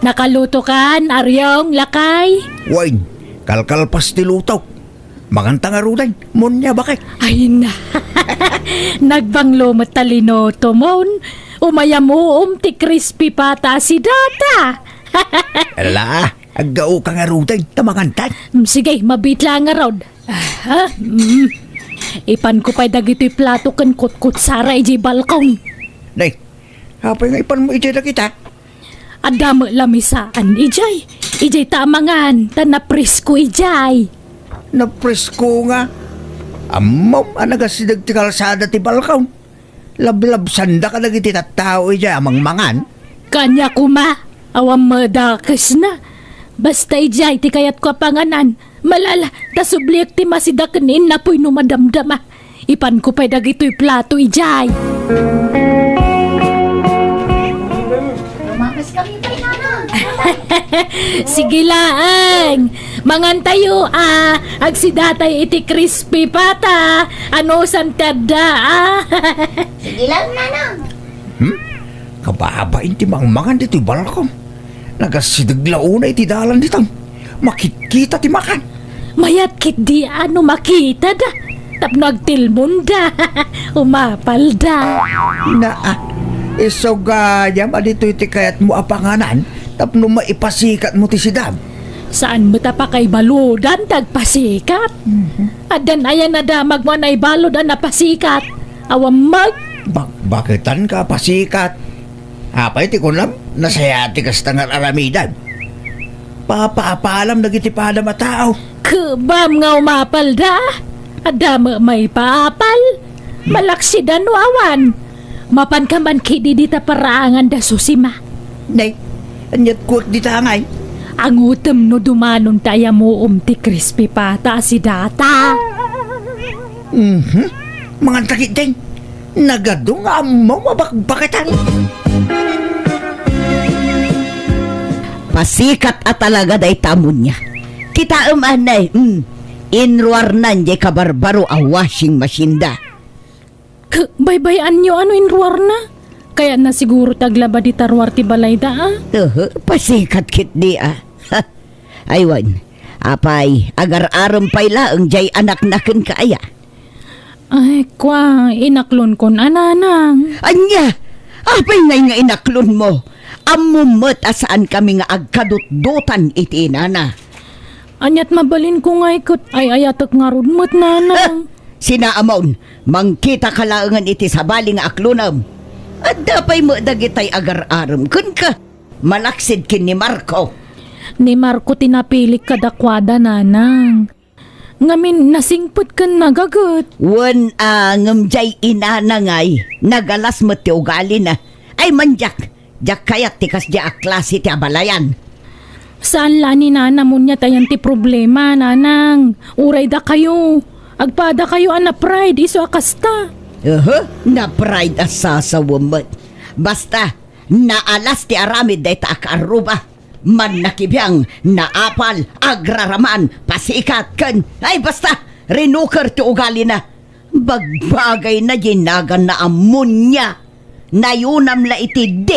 Nakalutokan, Ariong, lakay? Wen, kalkalpas ti lutok. Manganta ngaruden, Monia, bakit? Ay na. Nagbanglo met ta linutomon. Umayamuom ti crispy pata a sidata. Ala, aggaoka ngaruden, ta mangantan. Mm, sige, mabiit la ngarud. Ah, mm. Ipanko pay dagitoy plato ken kutkutsara idiay balkon. Nay, apay nga ipanmo idiay dagita? Adda met lamisaan idiay. Idiay ta amangan, ta napresko idiay. Napresko nga? Ammom a nagasideg ti kalsada ti balkon. Lablabsanda kadagiti tattao idiay a mangmangan. Kaniak koma, awan madakesna. Basta idiay ti kayatko a panganan. Malala, ta subliek ti masida ken innapoy no madamdama. Ipanko pay dagitoy plato idiay. Lumakas kami pay, nanang. Sige laeng. Mangantayo, a. Agsidatay iti crispy pata. Anusan ti adda, a. Sige lang, nanang. Hmm? Kababain ti mangmangan ditoy balkon. Nagasideg la unay iti dalan ditan. Makitkita ti makan. Mayat ketdi a no makitada. Tapno agtilmonda. Umapalda. Naa, isu gayam a ditoy ti kayatmo a panganan tapno maipasikatmo ti sidam. Saan met a pakaibaludan ti agpasikat? Mhm. Addan aya nadamagmo a naibalud a napasikat? Awan met. Bakbaketanka a pasikat. Apay ti kunam, nasayaat ti kasta nga ar-aramidem? Papaapalam dagiti padam a tao. Kebam nga umapalda. Adda met maipaapal. Malaksidan no awan. Mapanka man ketdi dita paraanganda, Susima. Nay, aniat kuak dita ngay? Angutem no dumanon ta ayamuom ti crispy pata a sidata. Mhm. Manganta ketdin. Nagadu nga ammom a bakbaketan. Pasikat a talaga dayta a Monia. Kitaem, anay, mm, inruarnan jay kabarbaro a washing machine da. K-, baybay-anyo a no inruarna? Kayatna siguro ti aglaba dita ruar ti balayda, a? Uhu, pasikat ketdi, a. Ha. Ay wen, apay, agar-arem pay laeng jay anakna kenka aya? Ay, kua, inaklonkon a, nanang. Ania? Apay ngay nga inaklonmo? Ammom met a saankami nga agkadutdotan iti inana. Aniat mabalinko ngay ket ay-ayatek ngarud met, nanang. Ha? Sinaamon, mangkitaka laengen iti sabali nga aklonem. Adda pay met dagitay agar-arem kenka. Malaksid ken ni Marco. Ni Marco ti napilik kadakuada, nanang. Ngamin, nasingpet ken nagaget. Wen a, ngem jay inana ngay, nagalas met ti ugalina. Ay, mandiak, diak kayat ti kasdiay a klase ti abalayan. Saan la ni Nana Munia ta yan ti problema, nanang. Uray dakayo. Agpadakayo a na-pride isu a kasta. Uhu, na-pride a sasawem met. Basta, naalas ti aramid dayta a kaarruba. Mannakibiang, naapal, agraraman, pasikat, ken, ay, basta, rinuker ti ugalina. Bagbagayna diay naganna a munia. Nayonam la iti D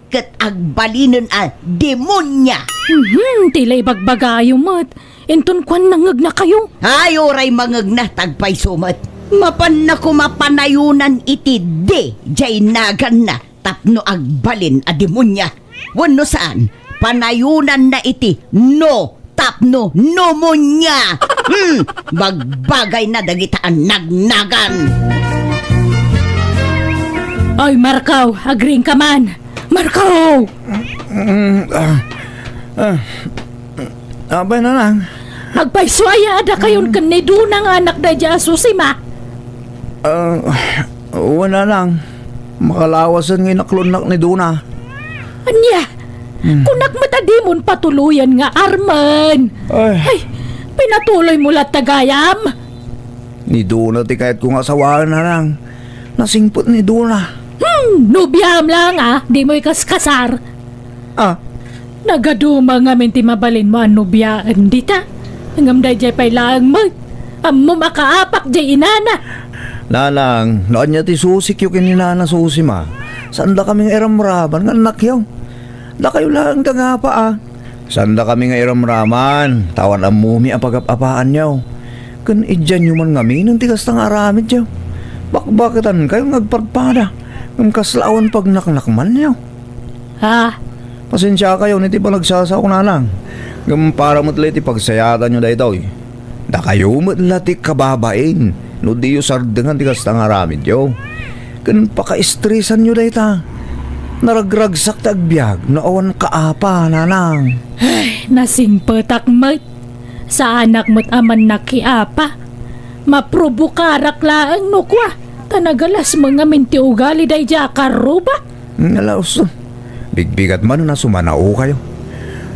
ket agbalinen a demonia. Mhm, ti la ibagbagayo met. Inton kuan nangegnakayo. Ay, uray mangegna, tagpayso met. Mapanna koma panayonan iti D diay naganna tapno agbalin a demonia. Wenno saan, panayonanna iti no tapno pneumonia. Hmm, bagbagayna dagita a nagnagan. Oy, Marco, agriingka man. Marco! Mm, ah, ah, apay, Nanang? Agpayso aya a dakayon ken ni Dona nga anak daydiay a Susima? Ah, wen, Nanang. Makalawasen nga inaklonnak ni Dona. Ania? Hmm. Kunak met a dimon patuloyen nga armen. Ay. Ay, pinatuloymo latta gayam? Ni Dona ti kayatko nga asawaen, Nanang. Nasingpet ni Dona. Hmm, nobiam laeng a, dimo ikaskasar. Ah. Nagaduma ngamin ti mabalinmo a nobiaen dita. Ngem daydiay pay laeng met. Ammom a kaapak diay inana. Nanang, no ania ti susikyo ken ni Nana Susima, saandakami nga iramraman nga annakyo. Dakayo laeng ti agapa a. Saandakami nga iramraman, ta awan ammomi a pagap-apaanyo. Ken idianyo man ngaminen ti kasta nga aramidyo. Bakbaketankayo nga agpadpada, ngem kasla awan pagnaknakmanyo. Ha? Pasensiakayon iti panagsasaok, Nanang. Ngem para met la iti pagsayatanyo daytoy. Dakayo met la ti kababain no diyo sardengan ti kasta nga aramidyo. Ken pakaestresanyo dayta. Naragragsak ti agbiag no awan kaapa, Nanang. Ay, nasingpetak met. Saanak met a mannakiapa. Maprobokarak laeng no kua, ta nagalasmo ngamin ti ugali daydiay a karrubak. Ngalaus, bigbigat man a sumanaokayo.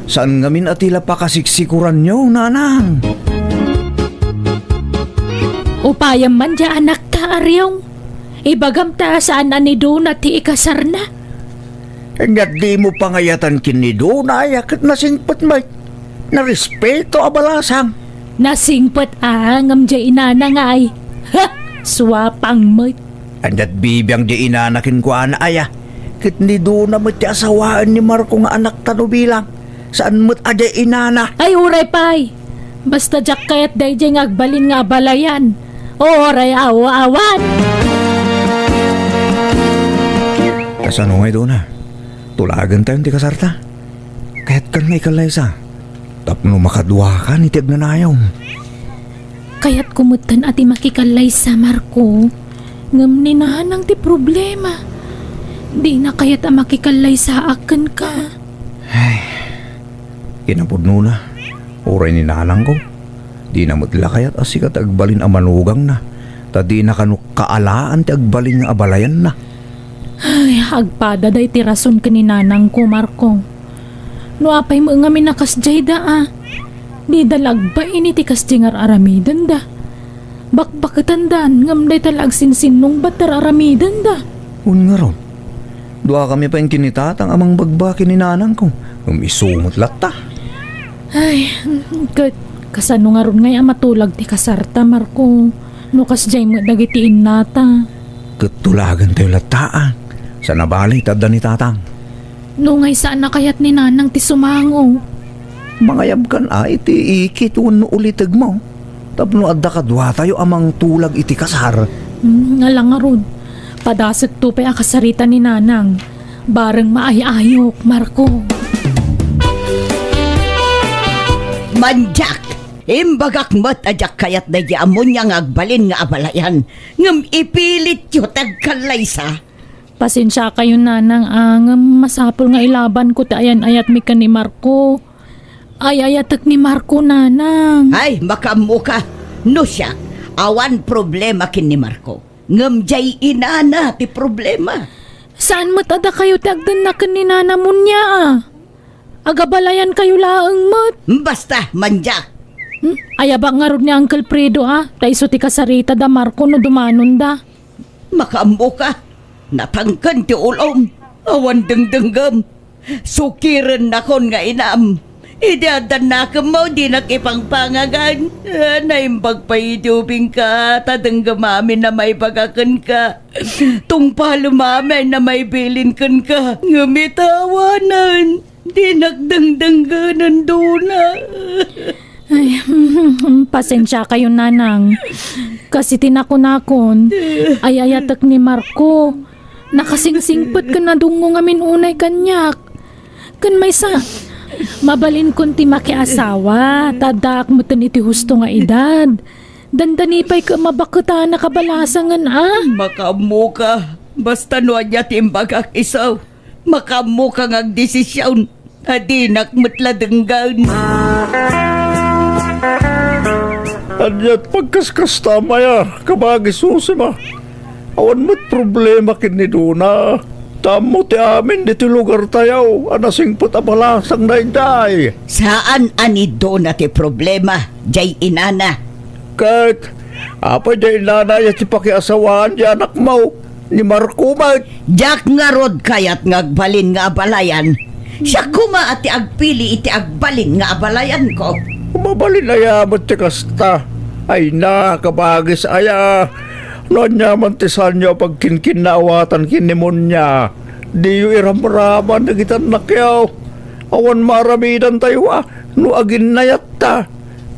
Saan ngamin a ti la pakasiksikuranyo, Nanang. Upayam man diay anakta, Ariong. Ibagam ta saan a ni Dona ti ikasarna. Nga dimo pangayatan ken ni Dona aya ket nasingpet met. Narespeto a balasang. Nasingpet a ngem diay inana nga ay. Ha! Suapang met. Ania't bibiang diay inana kenkuana aya. Ket ni Dona met ti asawaen ni Marco nga anakta no bilang. Saan met a diay inana. Ay, uray pay. Basta diak kayat daydiay nga agbalin nga abalayan. Uray aw-awan. Kasano ngay, Dona? Tulagentayon ti kasarta. Kayatkan nga ikallaysa tapno makaduakan iti agnanayon. Kayatko metten a ti makikallaysa, Marco. Ngem ni Nanang ti problema. Dina kayat a makikallaysaak kenka. Ay, kinapudnona, uray ni Nanangko. Dina met la kayat a sika ti agbalin a manugangna, ta dina kano kaalaan ti agbalin nga abalayanna. Ay, agpada daytoy rason ken ni Nanangko, Marco. No apay met ngamin a kasdiay da, a, dida la agbain iti kasdiay nga ar-aramidenda. Bakbaketandan, ngem dayta la agsinsinnungbat ti ar-aramidenda. Wen ngarud, duakami pay ken ni Tatang a mangbagbaga ken ni Nanangko, ngem isu met latta. Ay, ket kasano ngarud ngay a matulag ti kasarta, Marco, no kasdiay met dagiti innata? Ket tulagentayo latta, a. Saan a bale ta adda ni Tatang. No ngay saan a kayat ni Nanang ti sumango. Mangayabkan a iti ikit wenno ulitegmo tapno adda kaduatayo a mangtulag iti kasar. Hmm, ala ngarud. Padasekto pay a kasarita ni Nanang. Bareng maay-ayok, Marco. Mandiak, imbagak met a diak kayat daydi a munia nga agbalin nga abalayan, ngem ipilityo ti agkallaysa. Pasensiakayon, Nanang, a, ngem masapul nga ilabanko ti ayan-ayatmi ken ni Marco. Ay-ayatek ni Marco, Nanang. Ay, makaammoka. No siak, awan problema ken ni Marco. Ngem diay inana ti problema. Saan met a dakayo ti agdennak ken ni Nana Munia, a? Agabalayankayo laeng met. Basta, mandiak. Hmm? Ayabak ngarud ni Uncle Fredo, a? Ta isu ti kasarita da Marco no dumanonda. Makaammoka. Natangken ti ulom. Awan dengdenggem. Sukirennakon nga inam. Idi adda nakemmo, dinak ipangpangagan. Ah, naimbag pay idi ubingka, ta denggem amin a maibagak kenka. Tungpalem amin a maibilin kenka. Ngem ita awanen, dinak dengdenggen, Dona. Ay, pasensiakayo, Nanang. Kas iti nakunakon, ay-ayatek ni Marco. Nakasingsingpet ken nadungngong amin unay kaniak. Ken maysa, mabalinkon ti makiasawa, ta addaak metten iti husto nga edad. Dandani pay ket mabakket a nakabalasangen a. Makaammoka, basta no ania ti imbagak isu. Makaammoka nga agdesisyon, ta dinak met la denggen. Ania ti pagkaskasta, Maya, kabagi Susima? Awan met problema ken ni Dona. Ta ammo ti amin ditoy lugartayo a nasingpet a balasangna idiay. Saan a ni Dona ti problema, jay inana. Ket apay jay inana ya ti pakiasawaan ti anakmo, ni Marco met? Diak ngarud kayat nga agbalin nga abalayan. Siak koma a ti agpili iti agbalin nga abalayanko. Mabalin aya met ti kasta? Ay na, kabagis aya. No ania man ti saanyo a pagkinkinnaawatan ken ni Munia, diyo iramraman dagiti annakyo. Awan maaramidantayo a no aginnayatta,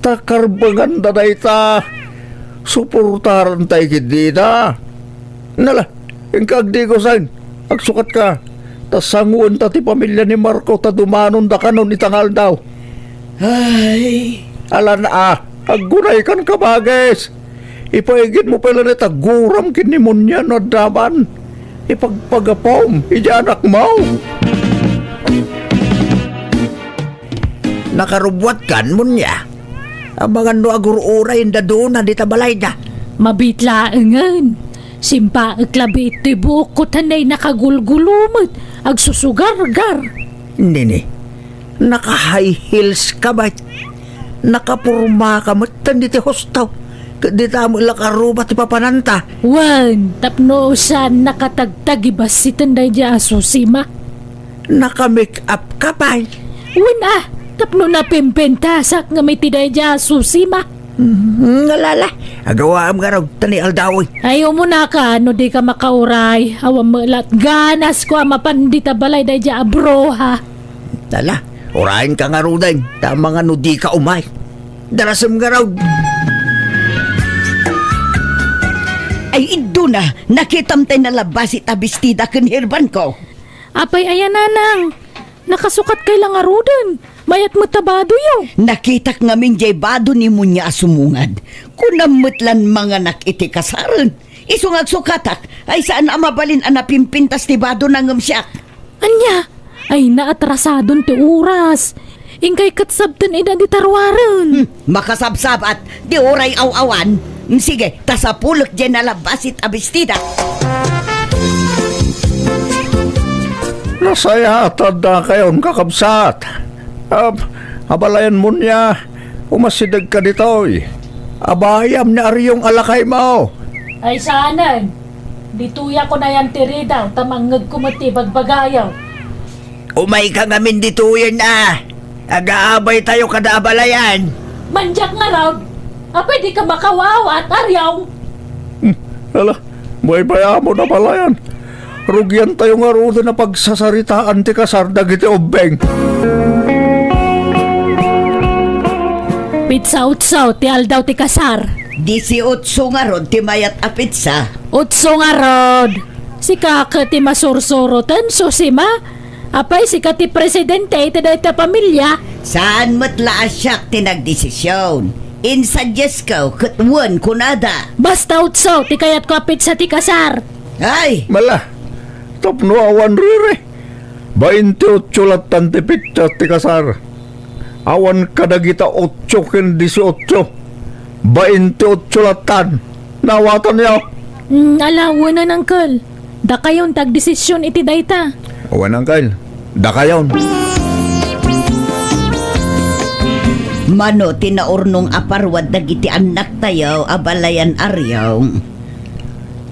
ta karbenganda dayta. Suportaranta ketdi ita. Nala, inka agdigosen, agsukatka, ta sangoenta ti pamilia ni Marco ta dumanondakanon ita nga aldaw. Ay. Alan a, aggunaykan, kabagis. Ipaigidmo pay laeng ta aguram ken ni Munia no adda man. Ipagpagapom idiay anakmo. Nakarubbuatkan, Munia? Amangan no agur-uray ni Dona dita balayda. Mabiit laengen. Simpaek labi iti buokko ta nay nakagulgulo met, agsusugargar. Nini, naka-high heels ka met. Nakaporma ka met ditoy husto. Ket dita met la karuba ti papananta. Wen, tapno saan nakatagtag ibassiten daydiay a Susima. Naka-make up ka pay. Wen a, tapno napimpintasak ngem iti daydiay a Susima. Hmm, alala. Agawaam ngarud, ta ni aldaw. Ay, umunaka, no dika makauray. Awan met la ti ganasko a mapan dita balay daydiay a bruha. Ala, urayenka ngaruden, ta amangan no dika umay. Darasem ngarud. Ay, Dona, nakitam tay nalabbasit a bestida ken herbanko. Apay aya, nanang? Nakasukatkay la ngaruden. Mayat met a badoyo. Nakitak ngamin jay bado ni Munia a sumungad. Kunam met lan manganak iti kasaren. Isu nga agsukatak, ay saan a mabalin a napimpintas ti badona ngem siak. Ania? Ay, naatrasadon ti oras. Inkay ket sabten ida dita ruaren. Hmm, makasabsabat, di uray aw-awan. Hmm, sige, ta sapulek jay nalabbasit a bestida. Nasayaat ta addakayon, kakabsat. Ab-, abalayan Munia, umasidegka ditoy. Abayam ni Ariong a lakaymo. Ay, saanen. Ditoyak unayan ti ridaw, ta mangngegko met ti ibagbagayo. Umayka ngamin ditoyen a. Agaabaytayo kada abalayan. Mandiak ngarud. Apay dika makawawaat, Ariong? Hmm, ala, baybayamon, abalayan. Rugiantayo ngaruden a pagsasaritaan ti kasar dagiti ubbing. Petsa otso ti aldaw ti kasar. Disiotso ngarud ti mayat a petsa. Otso ngarud. Sika ket ti masursuroten, Susima? Apay, sika ti presidente iti dayta a pamilia? Saan met la a siak ti nagdesision. Insuggesto ket wen kunada. Basta otso ti kayatko a petsa ti kasar. Ay! Mala, tapno awan riri. Baintiotso lattan ti petsa ti kasar. Awan kadagita otso ken disiotso. Baintiotso lattan. Naawatanyo? Mm, ala, wen, uncle. Dakayon ti agdesision iti dayta. Wen, uncle. Dakayon. Mano ti naurnong a parwad dagiti annaktayo, abalayan Ariong?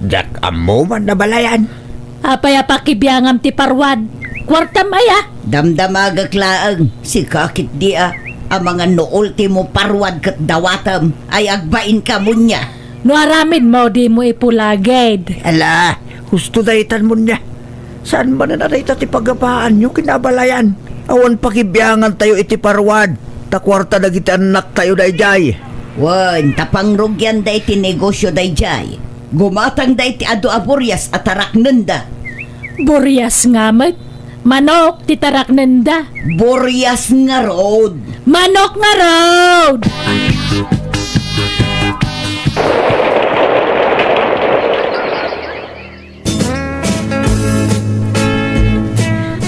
Diak ammo man, abalayan. Apay a pakibiangam ti parwad? kuartam aya? Damdamagek laeng, sika ketdi a, amangan no ultimo paruad ket dawatem, ay agbainka, Munia. No aramidmo, dimo ipulagid. Ala, husto daytan, Munia. Saan manen a dayta ti pagabaanyo ken abalayan? Awan pakibiangantayo iti paruad, ta kuarta dagiti annaktayo daydiay. Wen, ta pangrugianda iti negosio daydiay. Gumatangda iti adu a burias a taraknenda. Burias nga met. Manok ti taraknenda. Burias ngarud. Manok ngarud!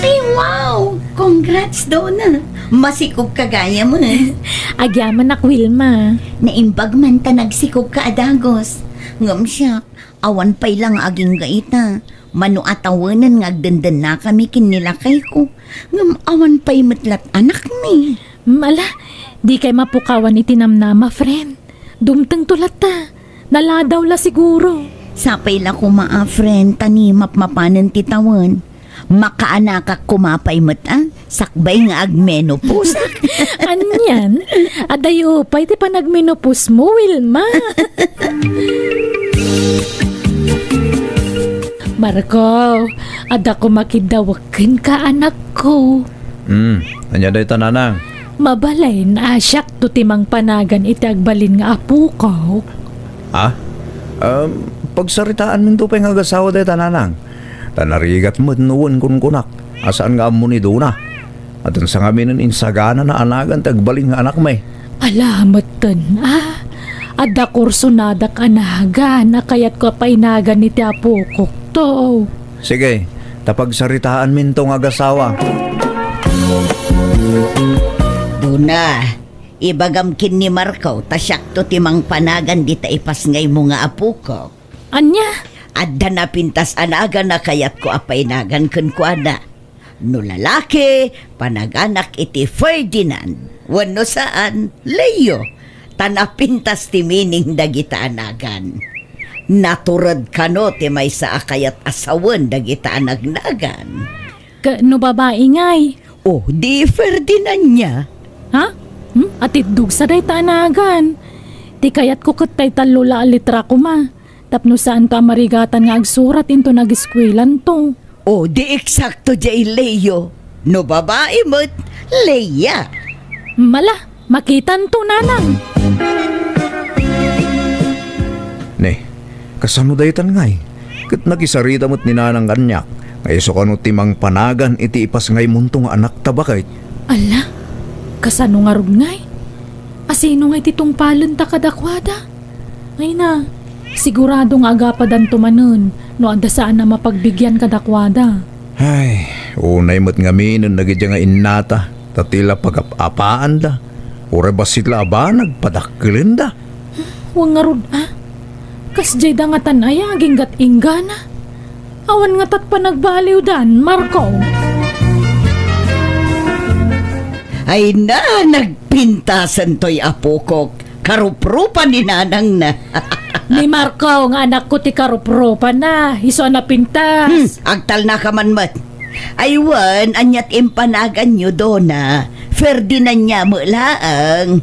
Ay, wow! Congrats, Dona! Masikog ka gayam, eh. Agyamanak, Wilma. Naimbag man ta nagsikog ka a dagus. Ngem siak, awan pay la nga agingga ita. Mano a tawenen nga agdendennakami ken ni lakayko. Ngem awan pay met lat anakmi. Mm, ala, dikay mapukawan iti namnama, friend. Dumtengto latta. Naladaw la siguro. Sapay la koma a, friend, ta ni mapmapanen ti tawen. Makaanakak koma pay met a, sakbay nga agmenopause. Anian? Adayo pay ti panagmenopause mo, Wilma. Marco, adda koma kiddawek kenka, anakko. Hmm, ania dayta, nanang? Mabalin a siakto ti mangpanagan iti agbalin nga apokok. Ah? Um, pagsaritaanminto pay nga agasawa dayta, nanang. Ta narigat met no wen kunkunak a saan nga ammo ni Dona. Addan sangaminen insaganana a nagan ti agbalin nga anakmi. Ala metten, a? Adda kursonadak a nagan a kayatko a painagan iti apokokto. Sige, ta pagsaritaanminto nga agasawa. Dona, ibagam ken ni Marco ta siakto ti mangpanagan dita ipasngaymo nga apokok. Ania? Adda napintas a nagan a kayatko a painagan kenkuana. No lalaki, panaganak iti Ferdinand. Wenno saan, Leo. Ta napintas ti meaning dagita a nagan. Natured kano ti maysa a kayat a sawen dagita a nagnagan. Ka-, no babai ngay? O, di Ferdinand nia. Ha? Hmm? Atiddogsa dayta a nagan. Ti kayatko ket tay tallo la a litra koma. Tapno saanto a marigatan nga agsurat inton ageskuelanto. O, di eksakto diay Leo. No babai met, Leia. Mala, makitanto, nanang. Ne, kasano daytan ngay? Ket nakisarita met ni nanang kaniak nga isu kano ti mangpanagan iti ipasngaymonto nga anakta, baket. Ala, kasano ngarud ngay? Asino ngay ti tungpalenta kadakuada? Ay na, sigurado nga agapadanto manen no adda saan a mapagbigyan kadakuada. Ay, unay met ngaminen dagiti nga innata, ta ti la pagap-apaanda, uray bassit la a banag, padakkelenda. Wen ngarud a, kasdiay da ngatan aya aginggat-inggana? Awan ngata't panagbaliwdan, Marco. Ay na, nagpintasen toy apokok. Karuprupa ni nanangna. Ni Marco nga anakko ti karuprupana, isu a napintas. Hmm, agtalnaka man met. Ay wen, ania ti impanaganyo, Dona? Ferdinand nia met laeng.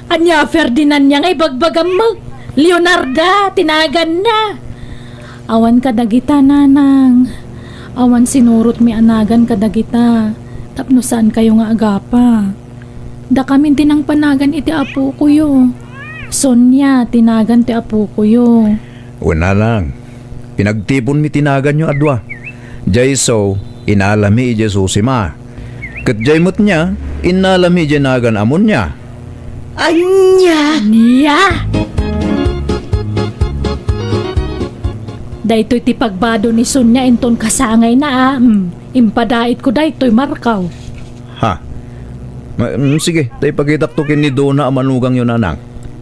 Ania Ferdinand nia nga ibagbagam met? Leonarda ti naganna. Awan kadagita, nanang. Awan sinurotmi a nagan kadagita tapno saankayo nga agapa. Dakamin ti nangpanagan iti apokoyo. Sonia ti nagan ti apokoyo. Wen, nanang, pinagtiponmi ti naganyo a dua. Diay isu, inalami idiay Susima. Ket diay met nia, innalami idiay nagan a Monia. Ania? Nia? Daytoy ti pagbado ni Sonia inton kasangayna a, mm, impadaitko daytoy, Marco. Ha? Ma-, mm, sige, ta ipakitakto ken ni Dona a manugangyo, nanang.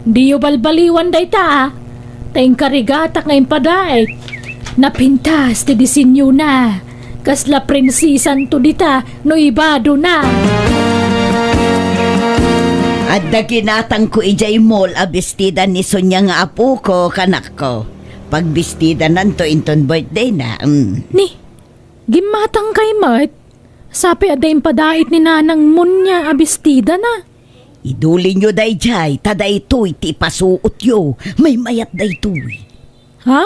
Diyo balbaliwan dayta, a. Ta inkarigatak nga impadait. Napintas ti disenyona. Kasla prinsesanto dita no ibadona. Adda ginatangko idiay mall a bestida ni Sonia nga apoko, kanakko. Pagbistidananto inton birthdayna. Mm. Ni, gimmatangkay met? Sapay adda impadait ni Nanang Munia a bestidana. Idulinyo daydiay, ta daytoy ti ipasuotyo. Maymayat daytoy. Ha?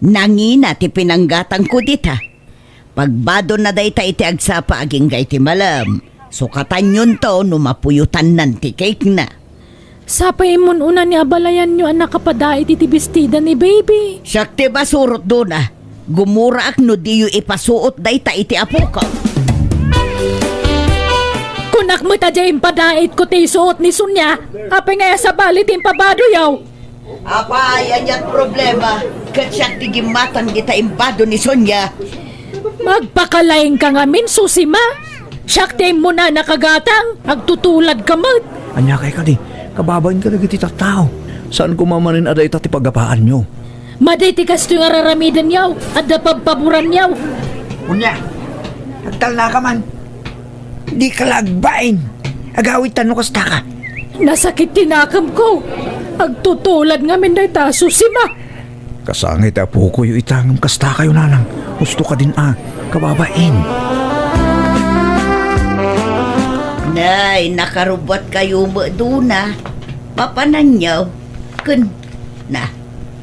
Nangina ti pinanggatangko dita. Pagbadonna dayta iti agsapa agingga iti malem. Sukatanyonto no mapuyotannan ti cake-na. Sapay immun-una ni abalayanyo a nakapadait iti bestida ni baby. Siak ti masurot duna. Gumuraak no diyo ipasuot dayta iti apoko. Kunak met a diay impadaitko ti isuot ni Sonia. Apay nga sabali ti impabadoyo? Apay, aniat problema? Ket siak ti gimmatang dita imbado ni Sonia. Magpakalaingka ngamin, Susima. Siak ti immuna a nakagatang, agtutuladka met. Ania kay kadi, kababain kadagiti tattao. Saan koma manen a dayta ti pagapaanyo. Madi ti kastoy nga raramidenyo, adda pabpaboranyo. Unya, agtalnaka man. Dika la agbain. Agawidtan no kastaka. Nasakit ti nakemko. Agtutulad ngamin dayta, Susima. Kasangay ti apokoyo ita ngem kastakayo, Nanang. Husto kadin a kababain. Nay, nakarubbuatkayo met duna. Papananyo ken na,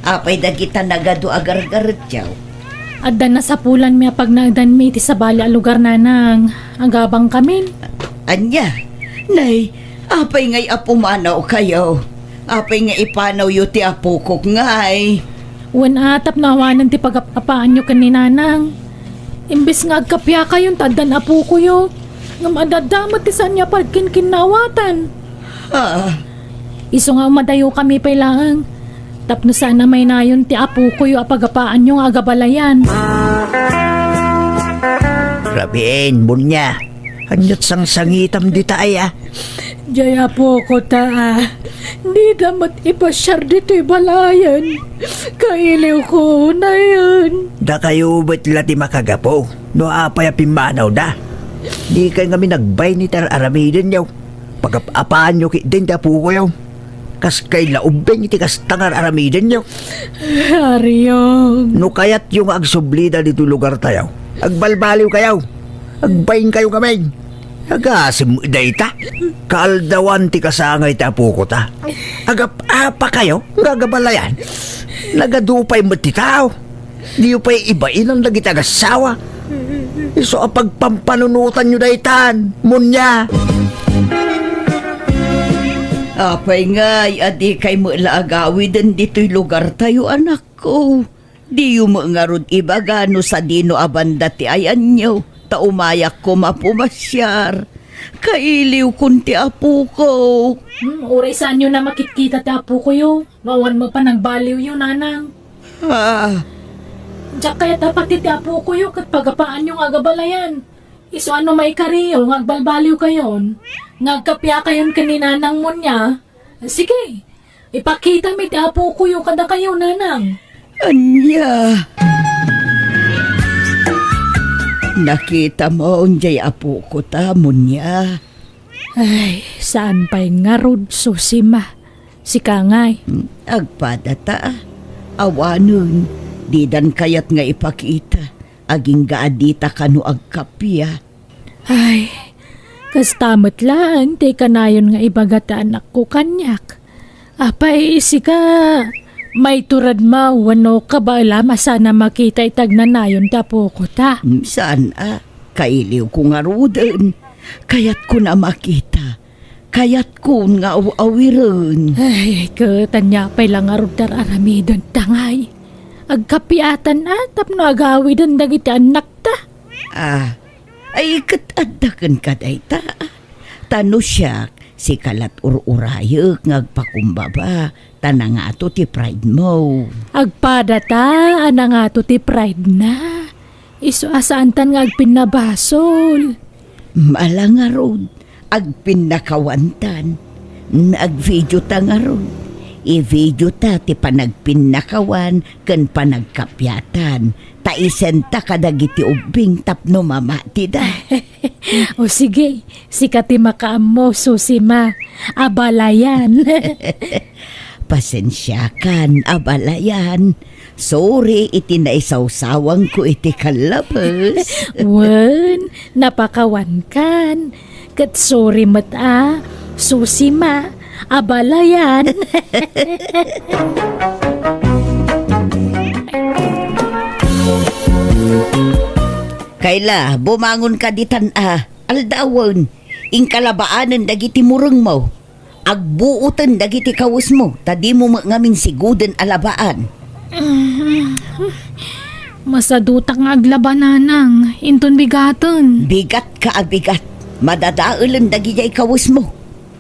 apay dagita nagadu a gargaretyo? Adda nasapulanmi a pagnaedanmi iti sabali a lugar, Nanang. Agabangkamin. Ania? Nay, apay ngay a pumanawkayo? Apay nga ipanawyo ti apokok ngay? Wen a, tapno awanen ti pagap-apaanyo ken ni Nanang. Imbes nga agkapiakayon ta addan apokoyo, ngem adda met ti saanyo a pagkinkinnawatan. Ah. Isu nga umadayokami pay laeng, tapno saan a maynayon ti apokoyo a pagapaanyo nga agabalayan. Rabiin, Munia. Aniat sangsangitam dita aya? Diay apokota, a. Dida met ipasiar ditoy balayen. Kailiwko unayen. Dakayo met la ti makagapu no apay a pimmanawda. Dikay ngamin agbain iti ar-aramidenyo. Pagap-apaanyo ketdin ti apokoyo. Kaskay la ubbing iti kasta nga ar-aramidenyo. Ariom. No kayatyo nga agsublida ditoy lugartayo, agbalbaliwkayo. Agbainkayo ngamin. Agasem dayta. Kaaldawan ti kasangay ti apokota. Agap-apakayo nga agabalayan. Nagadu pay met ti tao. Diyo pay ibainan dagiti agassawa. Isu a pagpampanunotanyo daytan, Munia. Apay ngay a dikay met la agawiden ditoy lugartayo, anakko? Diyo met ngarud ibaga no sadino a banda ti ayanyo, ta umayak koma a pumasiar. Kailiwkon ti apokok. Hmm, uray saanyo a makitkita ti apokoyo. Awan met panagbaliwyo, Nanang. Ah. Diak kayat a pati ti apokoyo ket pagapaanyo nga agabalayan. Isu a no maikariyo nga agbalbaliwkayon, nga agkapiakayon ken ni Nanang Munia. Sige, ipakitami ti apokoyo kadakayo, Nanang. Ania? Nakitam diay apokota, Munia? Ay, saan pay ngarud, Susima. Sika ngay. Hmm, agpadata. Awanen, didan kayat nga ipakita. Agingga a dita kano agkappia. Ay, kasta met laeng ti kanayon nga ibaga ti anakko kaniak. Apay, sika, maituredmo wenno kabaelam a saan a makita iti agnanayon ti apokota? Hmm, saan a. Kailiwko ngaruden. Kayatkon a makita. Kayatkon nga aw-awiren. Ay, ket ania pay la ngarud ti ar-aramidenta ngay? Agkapiatan a tapno agawiden dagiti annakta. Ah, ay, ket adda kenka dayta. Ta no siak, sika lat ur-urayek nga agpakumbaba, ta nangato ti pride mo. Agpadata a nangato ti pride na. Isu a saantan nga agpinnabasol. Mala ngarud, agpinnakawantan. Agvideota ngarud. Ivideota ti panagpinnakawan ken panagkapiatan. Ta isenta kadagiti ubbing tapno mamatida. O sige, sika ti makaammo, Susima. Abalayan. Pasensiakan, abalayan. Sorry iti naisawsawangko iti kallabes. Wen, napakawankan. Ket sorry met a, susima, abalayan. Kayla, bumangon ka ditan a, aldawen, inka labaanen dagiti murengmo. Agbuoten dagiti kawesmo, ta dimo met ngamin siguden a labaan. Masadutak nga aglaba, nanang, inton bigaten. Bigat ka a bigat. Madadaelen dagijay kawesmo.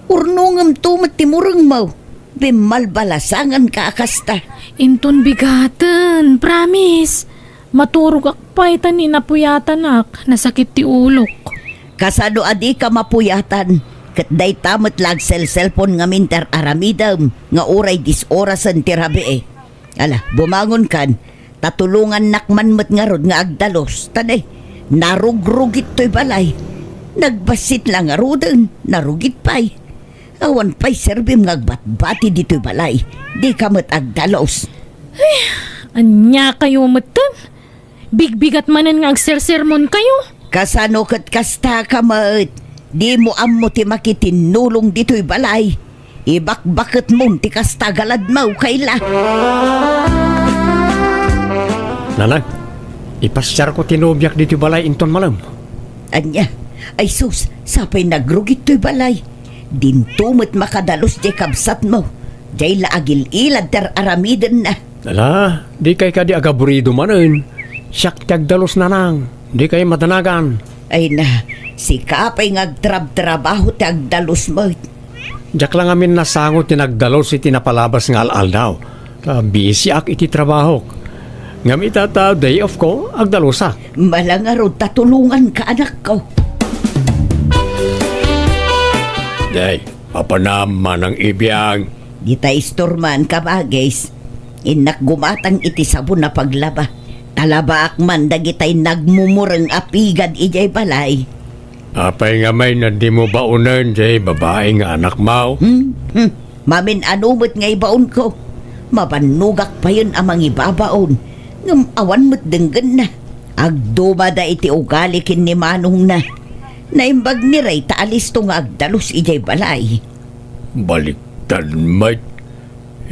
Urnongem to met ti murengmo. Bimmalbalasangan ka a kasta. Inton bigaten, promise. Maturogak pay ta ni napuyatanak, nasakit ti ulok. Kasano a dika mapuyatan? Ket dayta met la agselselpon ngamin ti ar-aramidem nga uray dies orasen ti rabii. Ala, bumangonkan, ta tulongannak man met ngarud nga agdalus. Ta ne, narugrugit toy balay. Nagbassit la ngaruden, narugit pay. Awan pay serbim nga agbatbati ditoy balay. Dika met agdalus. Ania kayo metten? Bigbigat manen nga agsersermon kayo. Kasano ket kasta ka met? Dimo ammo ti makitinnulong ditoy balay. Ibakbaketmon ti kasta galadmaw, Kayla. Nanang, ipasiarko ti nobiak ditoy balay inton malem. Ania? Ay sus, sapay nagrugit toy balay. Dinto met makadalus jay kabsatmo. Jay la agil-ilad ti ar-aramidenna. Ala, dikay kadi agaburido manen. Siak ti agdalus, nanang. Dikay madanagan. Ay na, sika pay nga agtrabtrabaho ti agdalus met. Diak la ngamin nasango ti nagdalus iti napalabas nga al-aldaw. Ta bisiak iti trabahok. Ngem ita ta day off ko, agdalusak. Malangarud ta tulonganka, anakko. Day, apanam manang ibiang. Dita istorman, kabagis. Innak gumatang iti sabon a paglaba. Talabaak man dagitay nagmumureng a pigad idiay balay. Apay nga may na dimo baonen jay babai nga anakmaw? Hmm? Hmm. Mamin-ano met nga ibaonko? Mabannogak payen a mangibabaon, ngem awan met denggenna. Agdumada iti ugali ken ni manongna. Naimbag ni Ray ta alisto nga agdalus idiay balay. Baliktad met.